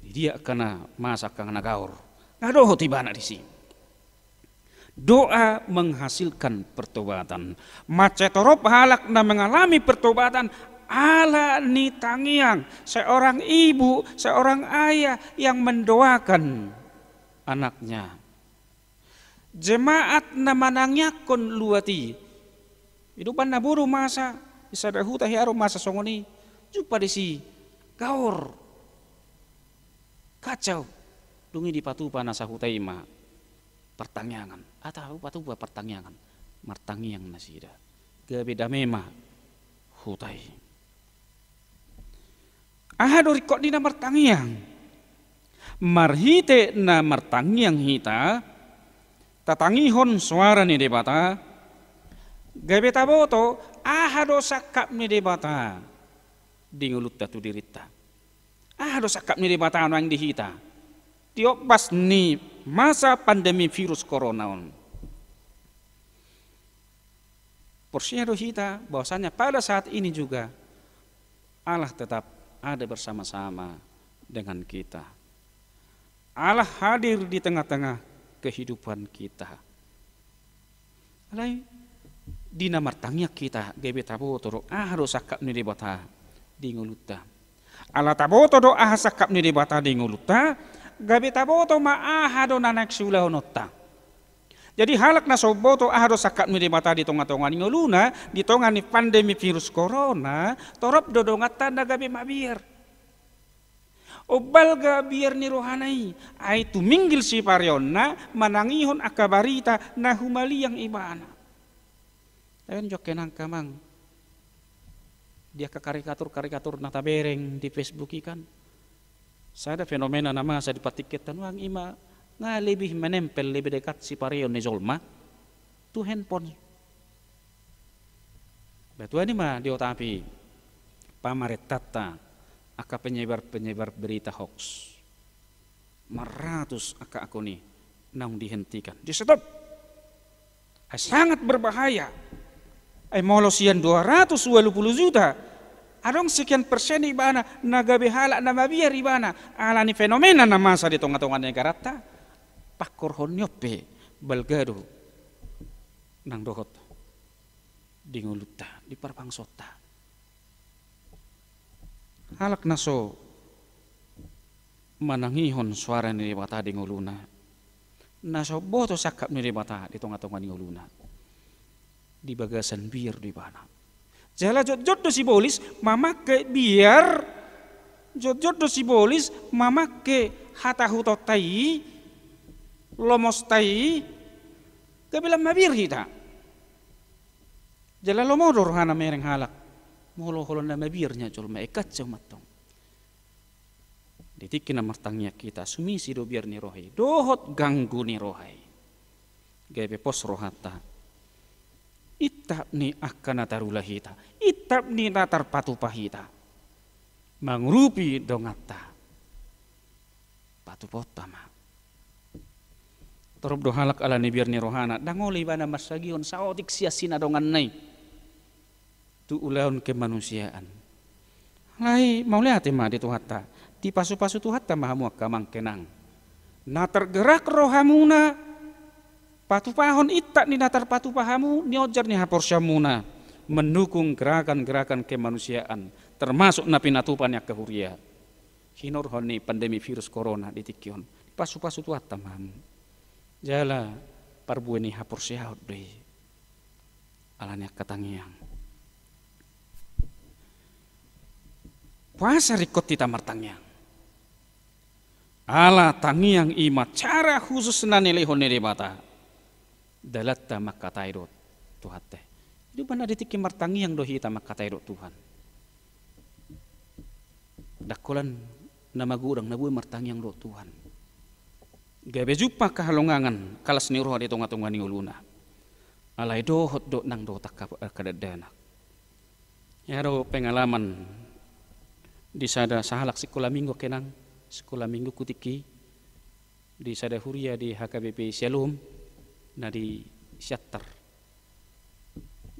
Di dia angka na masa angka na gaor. Nga dohot ibana disi. Doa menghasilkan pertobatan. Mansai torop halak na mengalami pertobatan ala ni tangiang seorang ibu, seorang ayah yang mendoakan anaknya. Jemaat na manangiangkon luat i. Ido umbahen na boru masa, di sada huta hea do masa songon i. Jumpa disi gaor. Kacau. Dung i dipatupa na sahuta i ma partangiangan. Atau patupa partangiangan. Martangiang nasida. Gabe dame ma huta i. Aha do ringkot ni na martangiang? Marhite na martangiang hita, tatangihon soara ni Debata, gabe taboto aha do sangkap ni Debata di ngolunta tu dirinta. Aha do sangkap ni Debata nuaeng di hita di ombas ni masa pandemi virus corona on. Porsea do hita bahwasanya pada saat ini juga Allah tetap ada bersama-sama dengan kita. Allah hadir di tengah-tengah kehidupan kita. Alai di na martangiang hita, gabe taboto do aha do sangkap ni Debata di ngolunta. Ala taboto do aha sangkap ni Debata di ngolunta, gabe taboto ma aha do na naeng siulahononta. Jadi halak na so umboto aha do sangkap ni Debata di tonga-tonga ni ngoluna, di tonga ni pandemi virus corona, torop do donganta na gabe mabiar. Umbalga biar ni rohana i, ai tuminggil sipareonna manangihon angka barita na humaliang ibana. Tapi on jokkenangka mang di angka karikatur-karikatur na tabereng di Facebook i kan. Sada fenomena na masa di partingkianta nuaeng i ma nga lebih menempel, lebih dekat sipareon ni jolma tu handphone. Ba tuani ma diotapi pamarentanta angka penyebar-penyebar berita hoax. Maratus angka akun i naung dihentikan, di-stop. Ai sangat berbahaya. Ai molo sian dua ratus walu pulu juta, adong sekian persen ibana na gabe halak na mabiar ibana ala ni fenomena na masa di tonga-tonga ni negaranta. Pangkorhon ni on pe balga do nang dohot di ngolunta, di parbangsonta. Halak na so manangihon soara ni Debata di ngoluna, na so umboto sangkap ni Debata di tonga-tonga ni ngoluna, di bagasan biar do ibana. Jala jotjot do sibolis mamangke biar, jotjot do sibolis mamangke hata hutonta i, lomosta i, gabe lam mabiar hita. Jala lomo do rohana mereng halak molo holan na mabiar nian jolma i, kacau mantong. Di tingki na martangiang hita, sumisi do biar ni roha i dohot ganggu ni roha i. Gabe pos rohanta. Intap ni angka na tarula hita, intap ni na tarpatupa hita mangurupi donganta. Patupaonta ma. Torop do halak ala ni biar ni rohana, ndang olo ibana marsagihon saotik sian sinadonganna i tu ulaon kemanusiaan. Alai mauliate ma di Tuhanta, dipasupasu Tuhanta ma hamu angka amang inang. Na tergerak rohamuna patupahon intap ni na tarpatupa hamu niojar ni haporseaonmuna mendukung gerakan-gerakan kemanusiaan, termasuk na pinatupa ni angka huria. Hinorhon ni pandemi virus corona di tingki on, dipasupasu Tuhanta ma hamu. Jala Parbue ni haporseaon do i. Alani angka tangiang, puasa ringkot hita martangiang. Ala tangiang i ma cara khusus na nilehon ni Debata dalanta mangkatai dohot Tuhanta. Jadi umbahen na di tingki martangiang do hita mangkatai dohot Tuhan. Ndang holan na magodang na boi martangiang dohot Tuhan. Gabe jumpang angka halongangan, kalas ni roha di tonga-tonga ni ngoluna. Alai dohot do nang dohot angka, angka dakdanak. Ia do pengalaman di sada sahalak sikola minggu, angka inang, sikola minggu ku tingki di sada huria di H K B P Shalom na di Siantar,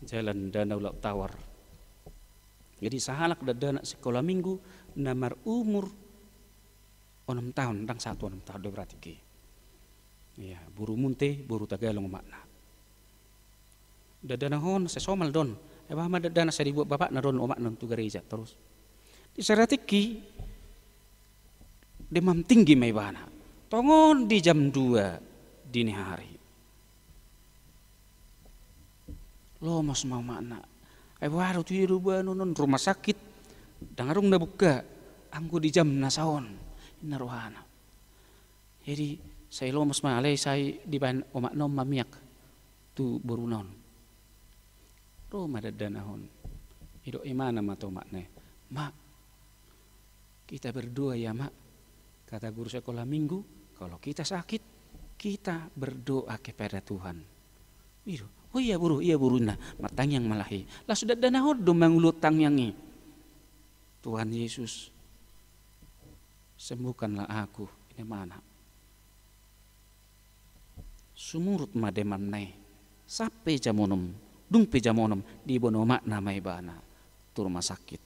Jalan Danau Laut Tawar. Jadi sahalak dakdanak sikola minggu na marumur onom taon, ndang sahat tu onom taon do berarti, ki. Ia, boru Munte, boru Tagalong omakna. Dakdanak on sai somal do on. Ai boha ma dakdanak sai dibuat bapakna do on, omakna on tu gareja torus. Di sada tingki demam tinggi ma ibana. Tongon di jam dua dini hari. Lomos ma omakna. Ai boha do tu dia do bahenon on, rumah sakit ndang adong na buka anggo di jam na saon, ninna rohana. Jadi sai lomos ma, alai sai dibahen omakna on ma miak tu boruna on. Ro ma dakdanak on. Didok ibana ma tu omakna i, "Mak, kita berdoa ya, Mak. Kata guru sekolah minggu, kalau kita sakit, kita berdoa kepada Tuhan." Ido, "Oh iya, Boru, iya, Boru," ninna. Martangiang ma laho i. Laos dakdanak on do manguluhon tangiang i. "Tuhan Yesus, sembuhkanlah aku," ninna ibana. Sumurut ma demamna i. Sampe jam onom, dung pe jam onom, diboan omakna ma ibana tu rumah sakit.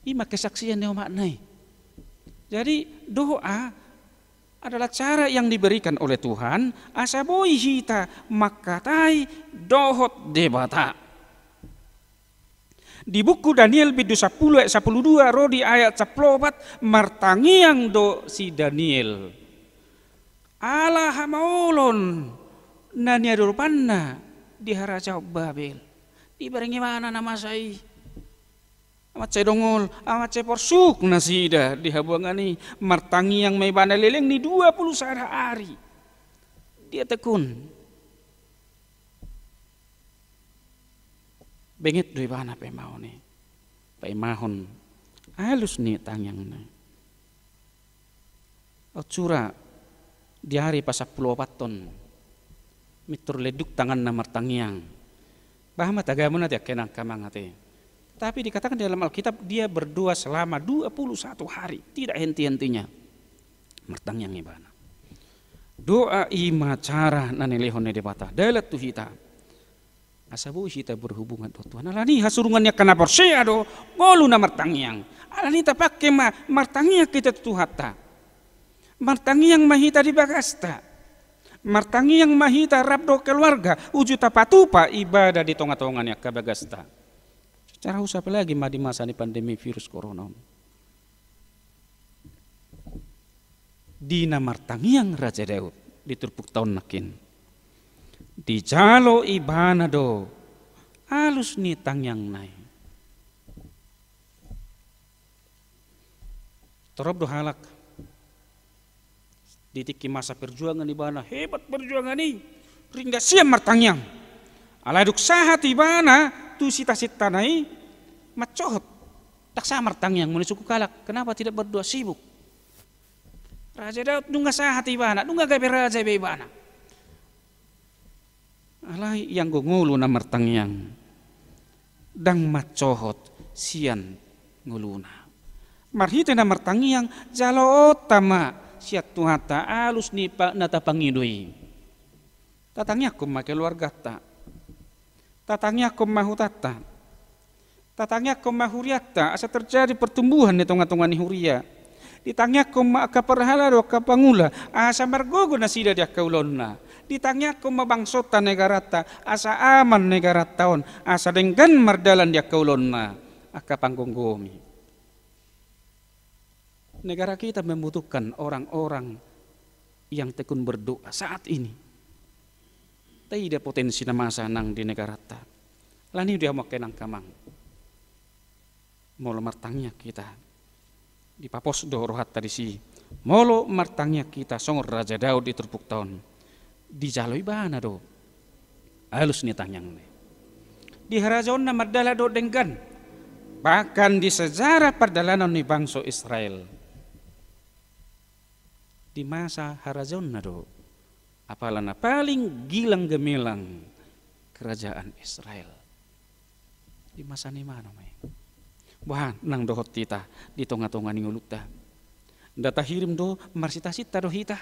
I ma kesaksian ni omakna i. Jadi doa adalah cara yang diberikan oleh Tuhan asa boi hita mangkatai dohot Debata. Di buku Daniel bindu sampulu ayat sampulu dua ro di ayat sampulu opat, martangiang do si Daniel ala hamaolon na niadopanna di harajaon Babel. Dibereng ibana na masa i. Amat sai dongol, amat sai porsuk nasida di habuangan i, martangiang ma ibana leleng ni dua pulu sada ari. Dia tekun. Benget do ibana paimahon i, paimahon alus ni tangiangna. Aut sura di ari pasampulu opathon, mintor leduk tanganna martangiang. Bah, ma tagamon ate, angka inang, angka amang ate. Tapi dikatakan di dalam Alkitab, dia berdoa selama dua puluh satu hari, tidak henti-hentinya martangiang ibana. Doa i ma cara na nilehon ni Debata dalan tu hita. Asa boi hita berhubungan dohot Tuhan. Alani i hasurungan ni angka na porsea do ngolu na martangiang. Alani i tapangke ma martangiang hita tu Tuhanta. Martangiang ma hita di bagasta. Martangiang ma hita rap dohot keluarga, uju tapatupa ibadah di tonga-tonga ni angka bagasta. Secara khusus apalagi ma di masa ni pandemi virus corona on. Di na martangiang Raja Daud di turpukta on nangkin, dijalo ibana do alus ni tangiangna i. Torop do halak di tingki masa perjuangan ibana, hebat perjuangan i, ringgas sian martangiang. Alai dung sahat ibana tu sita-sitana i, mancohot. Ndang sahat martangiang, molo disungkun halak, kenapa tidak berdoa, sibuk. Raja Daud nunga sahat ibana, nunga gabe raja be ibana. Alai ianggo ngolu na martangiang, ndang mancohot sian ngoluna. Marhite na martangiang, jaloonta ma sian Tuhanta alus ni pa-, na tapangido i. Tatangiangkon ma keluarganta. Tatangiangkon ma hutanta. Tatangiangkon ma hurianta, asa terjadi pertumbuhan di tonga-tonga ni huria. Ditangiangkon ma angka parhalado, angka pangula, asa margogo nasida di angka ulaonna. Ditangiangkon ma bangsonta, negaranta, asa aman negaranta on, asa denggan mardalan di angka ulaonna angka panggomgomi. Negara kita membutuhkan orang-orang yang tekun berdoa saat ini. Taida potensi na masa nang di negaranta. Alani i do, hamu angka inang amang, molo martangiang hita, dipapos do rohanta disi. Molo martangiang hita songon Raja Daud di turpukta on, dijalo ibana do alus ni tangiangna i. Di harajaonna mandala dohot denggan, bahkan di sejarah pardalanan ni bangso Israel, di masa harajaonna do apala na paling gilang gemilang kerajaan Israel. Di masa ni ibana ma i. Boha nang dohot hita di tonga-tonga ni ngolunta? Nda tahirim do, marsinta-sinta do hita?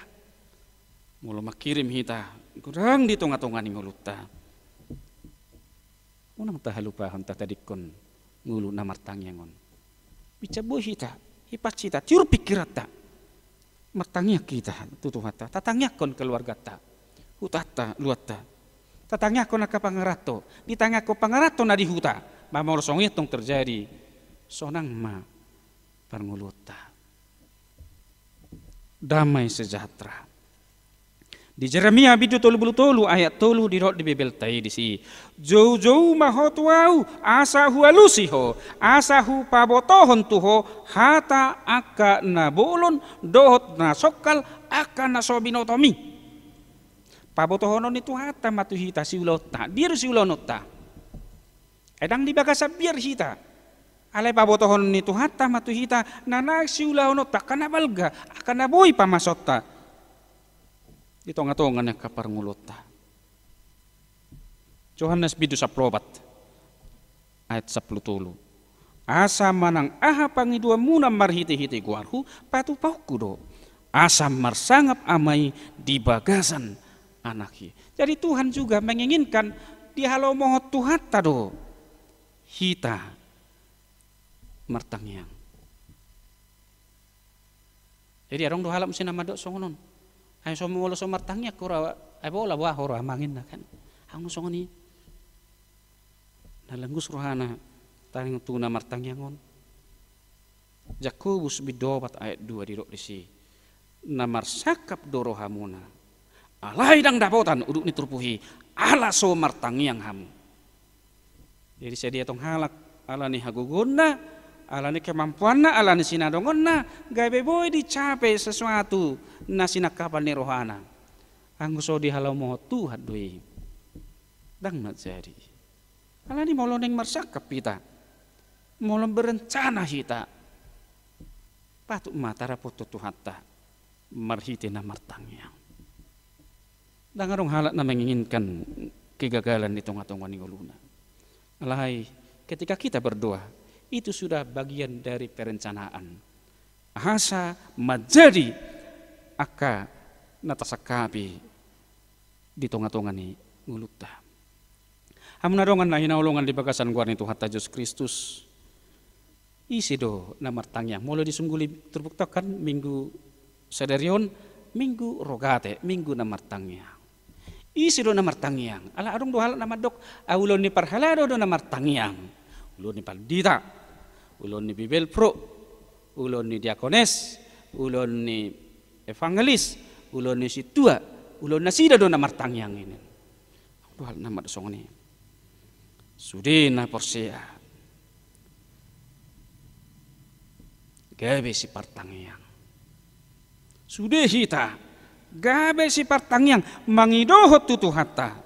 Molo manghirim hita, godang di tonga-tonga ni ngolunta, unang tahalupahon tatadingkon ngolu na martangiang on. Binsar boi hita, hipas hita, tiur pingkiranta, martangiang hita tu Tuhanta, tatangiangkon keluarganta, hutanta, luatta, tatangiangkon angka pangaranto, ditangiangkon pangaranto na di huta. Ba molo songon i tong terjadi, sonang ma parngoluonta. Damai sejahtera. Di Jeremia bindu tolu pulu tolu ayat tolu didok di Bibelta i disi: Joujou ma ho tu Ahu, asa hualusi ho, asa hupabotohon tu ho hata angka na bolon dohot na songkal, angka na so binotomi. Pabotohonon ni Tuhanta ma tu hita siulaonta. Dia do siulaonta? Ai ndang di bagasan biar hita. Alai pabotohon ni Tuhanta ma tu hita na naeng siulaonta, angka na balga, angka na boi pamasonta di tonga-tonga ni angka parngoluonta. Johannes bindu sampulu opat ayat sampulu tolu: Asa manang aha pangidoanmuna marhite-hite goarhu, patupahonku do, asa marsangap Ama i di bagasan Anak i. Jadi Tuhan juga menginginkan dihalomohon Tuhanta do hita martangiang. Jadi adong do halak muse na mandok songon on: Ai so, molo so martangiang ho ra, ai bola boha ho, roha manginna kan. Anggo songon i, na lenggus rohana tangiang tu na martangiang on. Jakobus bindu opat ayat dua didok disi: Na marsangap do rohamuna, alai ndang dapotan udut ni turpuk i, ala so martangiang hamu. Jadi sadia tong halak ala ni hagogoonna, ala ni kemampuanna, ala ni sinadongonna, gabe boi dicapai sesuatu na sinangkapan ni rohana. Anggo so dihalomohon Tuhan do i, ndang na jadi. Alani molo naeng marsangap hita, molo berencana hita, patut ma tarapothon Tuhanta marhite na martangiang. Ndang adong halak na menginginkan kegagalan di tonga-tonga ni ngoluna. Alai ketika kita berdoa, itu sudah bagian dari perencanaan. Asa manjadi angka na tasangkapi di tonga-tonga ni ngolunta. Hamu na dongan na hinaholongan di bagasan goar ni Tuhanta Jesus Kristus, ise do na martangiang? Molo disungguli turpukta kan, Minggu sadari on Minggu Rogate, Minggu na martangiang. Ise do na martangiang? Ala adong do halak na mandok: Ah, ulaon ni parhalado do na martangiang. Ulaon ni pandita, ulaon ni bibelvrouw, ulaon ni diakones, ulaon ni evangelis, ulaon ni sintua, ulaon nasida do na martangiang i. Adong do halak na mandok songon i. Sude na porsea gabe sipartangiang. Sude hita gabe sipartangiang mangidohon tu Tuhanta,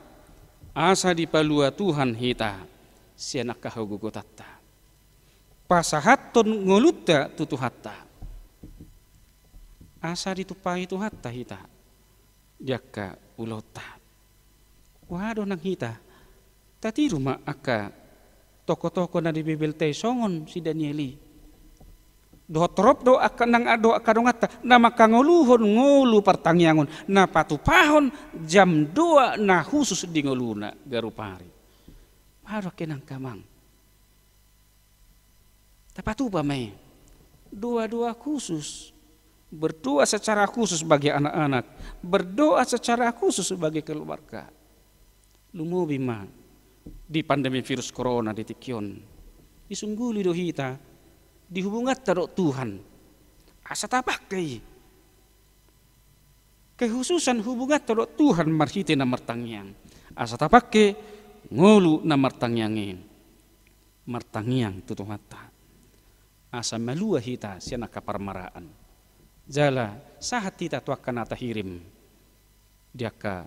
asa dipalua Tuhan hita sian angka hagogotanta, pasahathon ngolunta tu Tuhanta, asa ditumpahi Tuhanta hita di angka ulaonta. Boha do nang hita? Tatiru ma angka tokoh-tokoh na di Bibelta i songon si Daniel i. Dohot torop do angka nang, dohot angka donganta na mangkangoluhon ngolu partangiangon, na patupahon jamdoa na khusus di ngoluna ganup ari. Boha do angka inang amang? Tapatupa ma i. Doa-doa khusus. Berdoa secara khusus bagi anak-anak. Berdoa secara khusus bagi keluarga. Lumobi ma di pandemi virus corona di tingki on. Disungguli do hita di hubunganta dohot Tuhan, asa tapangke i. kehususan hubunganta dohot Tuhan marhite na martangiang. Asa tapangke ngolu na martangiang i martangiang tu Tuhanta. Asa malua hita sian angka parmaraan. Jala sahat hita tu angka na tahirim di angka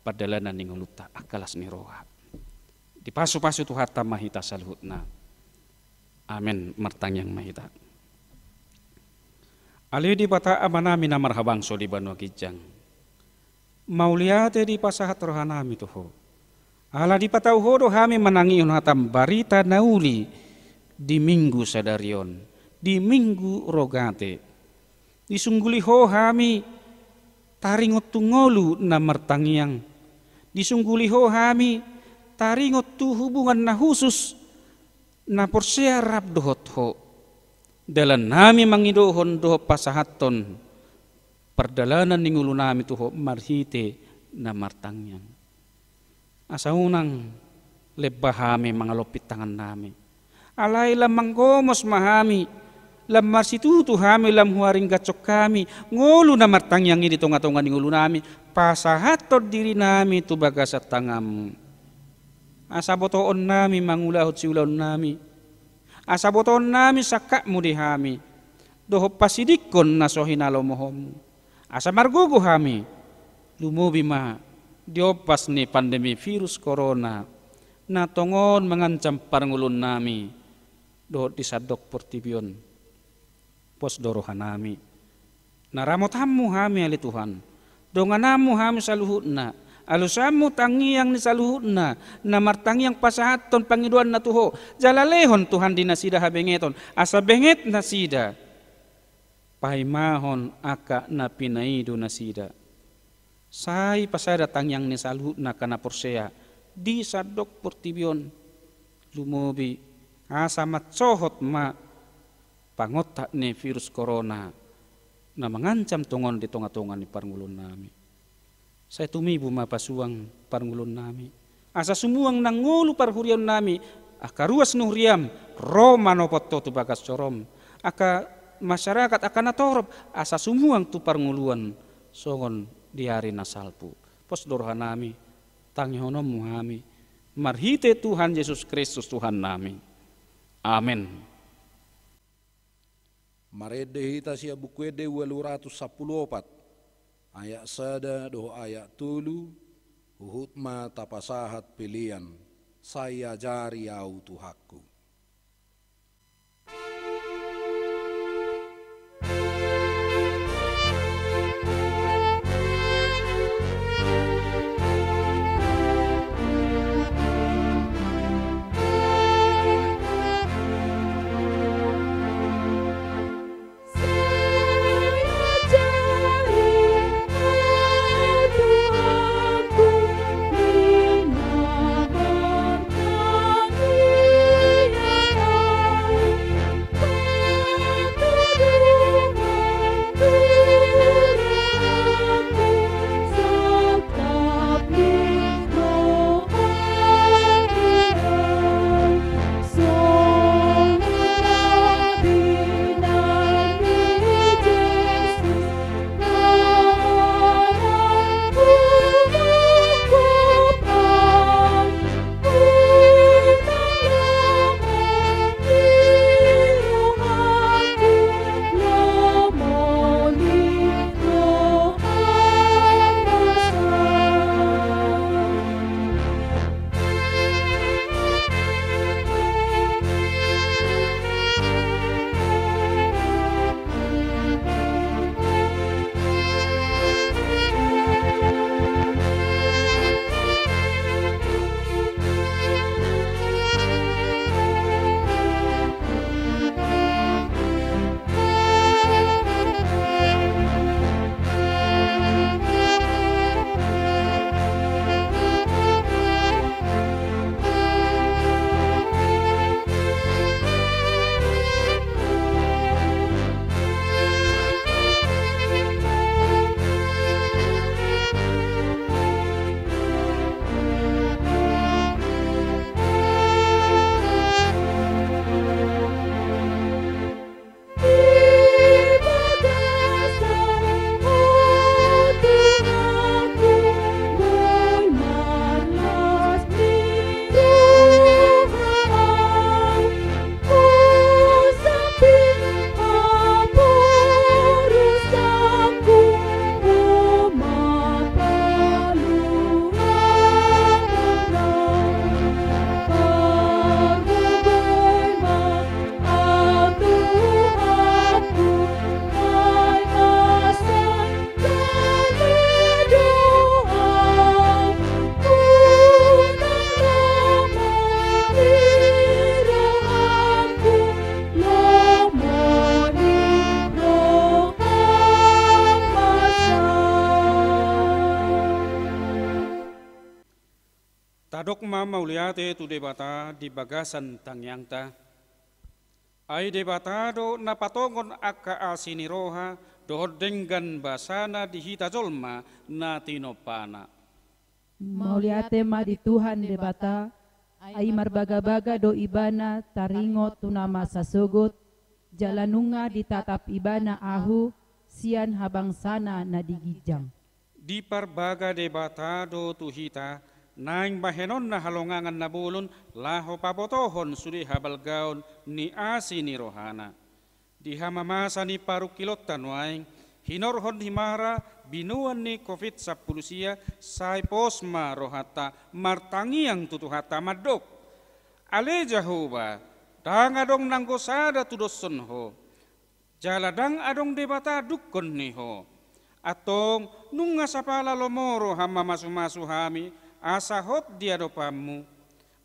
pardalanan ni ngolunta, angka las ni roha. Dipasupasu Tuhanta ma hita saluhutna. Amen. Martangiang ma hita. Ale Debata Amanami na marhabangso di banua ginjang, mauliate dipasahat rohanami tu Ho. Ala dipatau Ho do hami manangihon hatam barita na uli di Minggu sadari on, di Minggu Rogate. Disungguli Ho hami taringot tu ngolu na martangiang. Disungguli Ho hami taringot tu hubungan na husus na porsea rap dohot Ho. Dalannami mangidohon dohot pasahathon pardalanan ni ngolunami tu Ho marhite na martangiang. Asa unang lemba hami mangalompi tangannami. Alai lam manggomos ma hami, lam marsitutu hami, lam huaringgashon hami ngolu na martangiang i di tongatonga ni ngolunami, pasahathon dirinami tu bagasan tanganMu. Asa botoonnami mangulahon siulaonnami. Asa botoonnami sangkapMu di hami dohot pasidingkon na so hinalomohonMu. Asa margogo hami, lumobi ma di ombas ni pandemi virus corona na tongon mangancam parngoluonnami dohot di sandok portibi on. Pos do rohanami. Na ramotanMu hami ale Tuhan. DongananMu hami saluhutna. AlusanMu tangiang ni saluhutna na martangiang pasahathon pangidoanna tu Ho. Jala lehon Tuhan di nasida habengeton, asa benget nasida paimahon angka na pinaido nasida. Sai pasada tangiang ni saluhutna angka na porsea di sandok portibi on. Lumobi asa mansohot ma pangontak ni virus corona na mangancam tongon di tongatonga ni parngoluonnami. Sai tumibu ma pasuang parngoluonnami. Asa sumuang nang ngolu parhuriaonnami, angka ruas ni huriaM ro manopot Ho tu bagas joroM. Angka masyarakat, angka na torop, asa sumuang tu parngoluan songon di ari na salpu. Pos do rohanami, tangihononMu hami, marhite Tuhan Jesus Kristus Tuhannami. Amen. Marende hita sian Buku Ende ualu ratus sampulu opat, ayat sada dohot ayat tolu, huhut ma tapasahat pelean, Sai ajari ahu Tuhanku. Dok ma mauliate tu Debata di bagasan tangiangta. Ai Debata do na patongon angka asi ni roha dohot denggan basana di hita jolma na tinompana. Mauliate ma di Tuhan Debata, ai marbagabaga do Ibana taringot tu na masa sogot, jala nunga ditatap Ibana ahu sian habangsana na di ginjang. Diparbaga Debata do tu hita naeng bahenonna halongangan na bolon laho pabotohon sude habalgaon ni asi ni rohana. Di hamamasa ni parungkilonta nuaeng, hinorhon himara binoan ni covid sampulu sia, sai pos ma rohanta martangiang tu Tuhanta mandok: Ale Jahowa, ndang adong nanggo sada tudoshon Ho, jala ndang adong Debata dungkon ni Ho. Antong, nunga sapala lomo roham mamasumasu hami asa hot di adopanMu.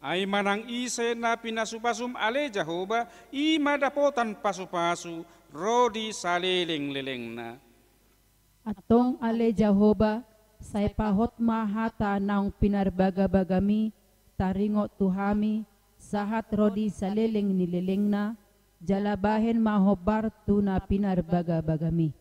Ai manang ise na pinasupasum, ale Jahowa, i ma dapotan pasupasu ro di salelenglelengna. Antong ale Jahowa, sai pahot ma hata naung pinarbagabagami taringot tu hami, sahat ro di saleleng ni lelengna, jala bahen ma hombar tu na pinarbagabagami.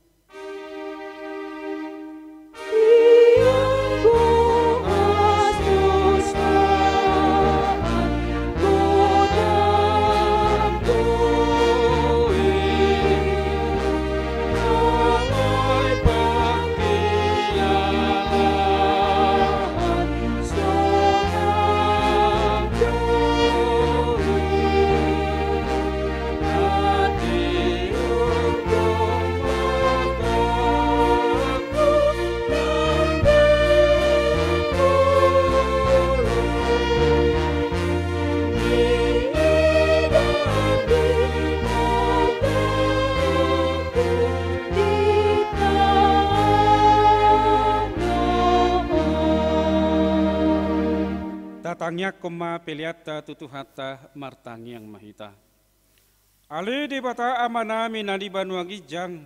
Tatangiangkon ma peleanta tu Tuhanta, martangiang ma hita. Ale Debata Amanami na di banua ginjang,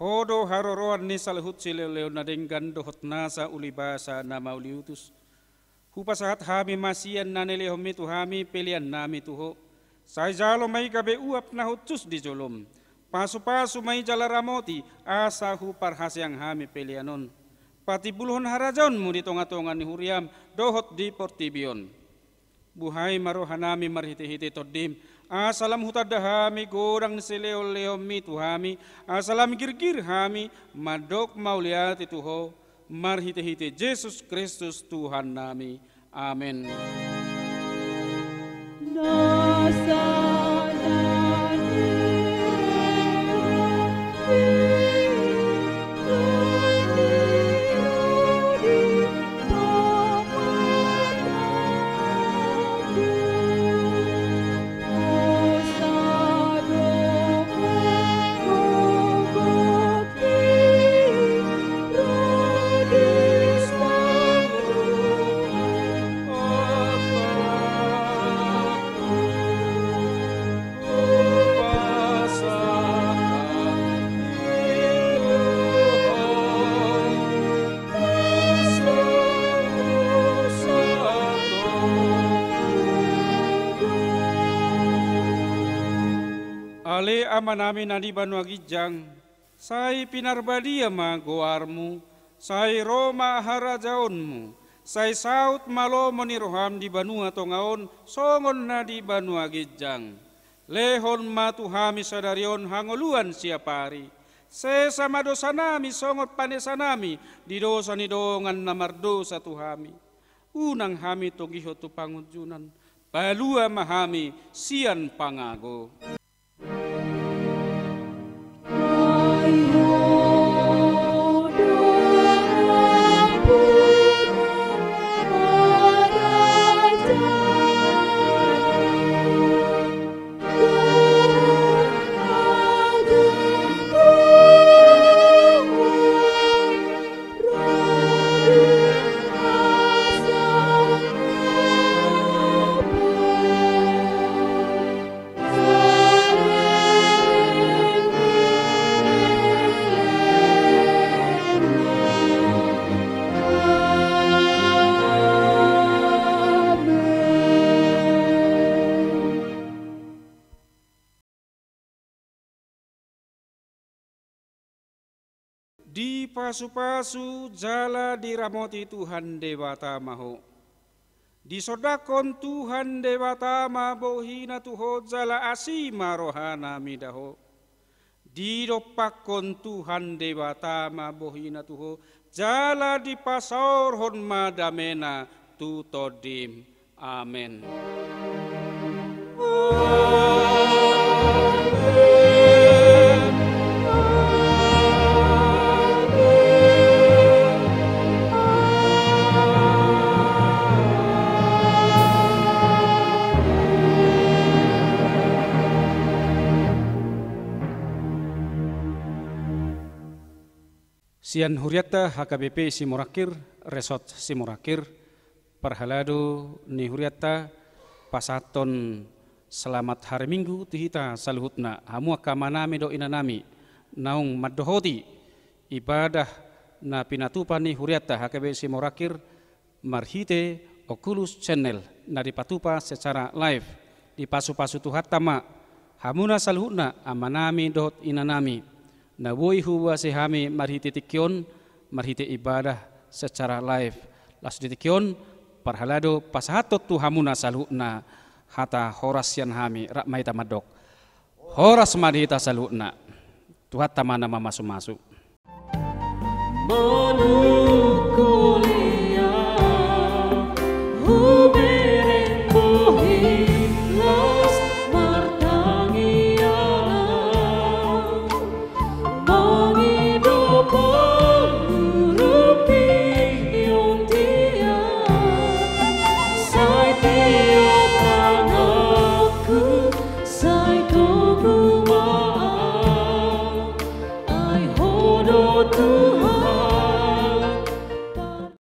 Ho do haroroan ni saluhut silehonlehon na denggan dohot nasa ulibasa na mauliutus. Hupasahat hami ma sian na nilehonMi tu hami peleannami tu Ho. Sai jalo ma i gabe uap na hushus di jolom. Pasupasu ma i jala ramoti, asa huparhaseang hami pelean on. Patimbulhon harajaonMu di tongatonga ni huriaM dohot di portibi on. Buhai ma rohanami marhitehite TondiM, asa lam hutanda hami godang ni silehonlehonMi tu hami, asa lam girgir hami mandok mauliate tu Ho, marhitehite Jesus Kristus Tuhannami. Amen. Ale Amanami na di banua ginjang, sai pinarbadia ma goarMu, sai ro ma harajaonMu, sai saut ma lomo ni rohaM di banua tonga on songon na di banua ginjang. Lehon ma tu hami sadari on hangoluan siapari. Sesa ma dosanami songon panesanami di dosa ni dongan na mardosa tu hami. Unang hami togihon tu pangunjunan, palua ma hami sian pangago. Dipasupasu jala diramoti Tuhan Debata ma ho. Disondangkon Tuhan Debata ma bohiNa tu ho jala asi ma rohaNa mida ho. Didompakkon Tuhan Debata ma bohiNa tu ho, jala dipasaorhon ma dameNa tu tondim. Amen. Sian hurianta H K B P Simorangkir, Resort Simorangkir, parhalado ni hurianta pasahathon selamat hari Minggu tu hita saluhutna, hamu angka amanami dohot inanami, naung mandohoti ibadah na pinatupa ni hurianta H K B P Simorangkir, marhite Oculus Channel na dipatupa secara live. Dipasupasu Tuhanta ma hamuna saluhutna, amanami dohot inanami, na boi huboto hami marhite tingki on, marhite ibadah secara live. Laos di tingki on, parhalado pasahathon tu hamuna saluhutna hata horas sian hami, rap ma hita mandok. Horas ma di hita saluhutna. Tuhanta ma na mamasumasu. Manungkun ia hubereng bohi las martangiang, mangido pangurupion dia. Sai tio tanganku, sai togu ma au. Ai Ho do Tuhan.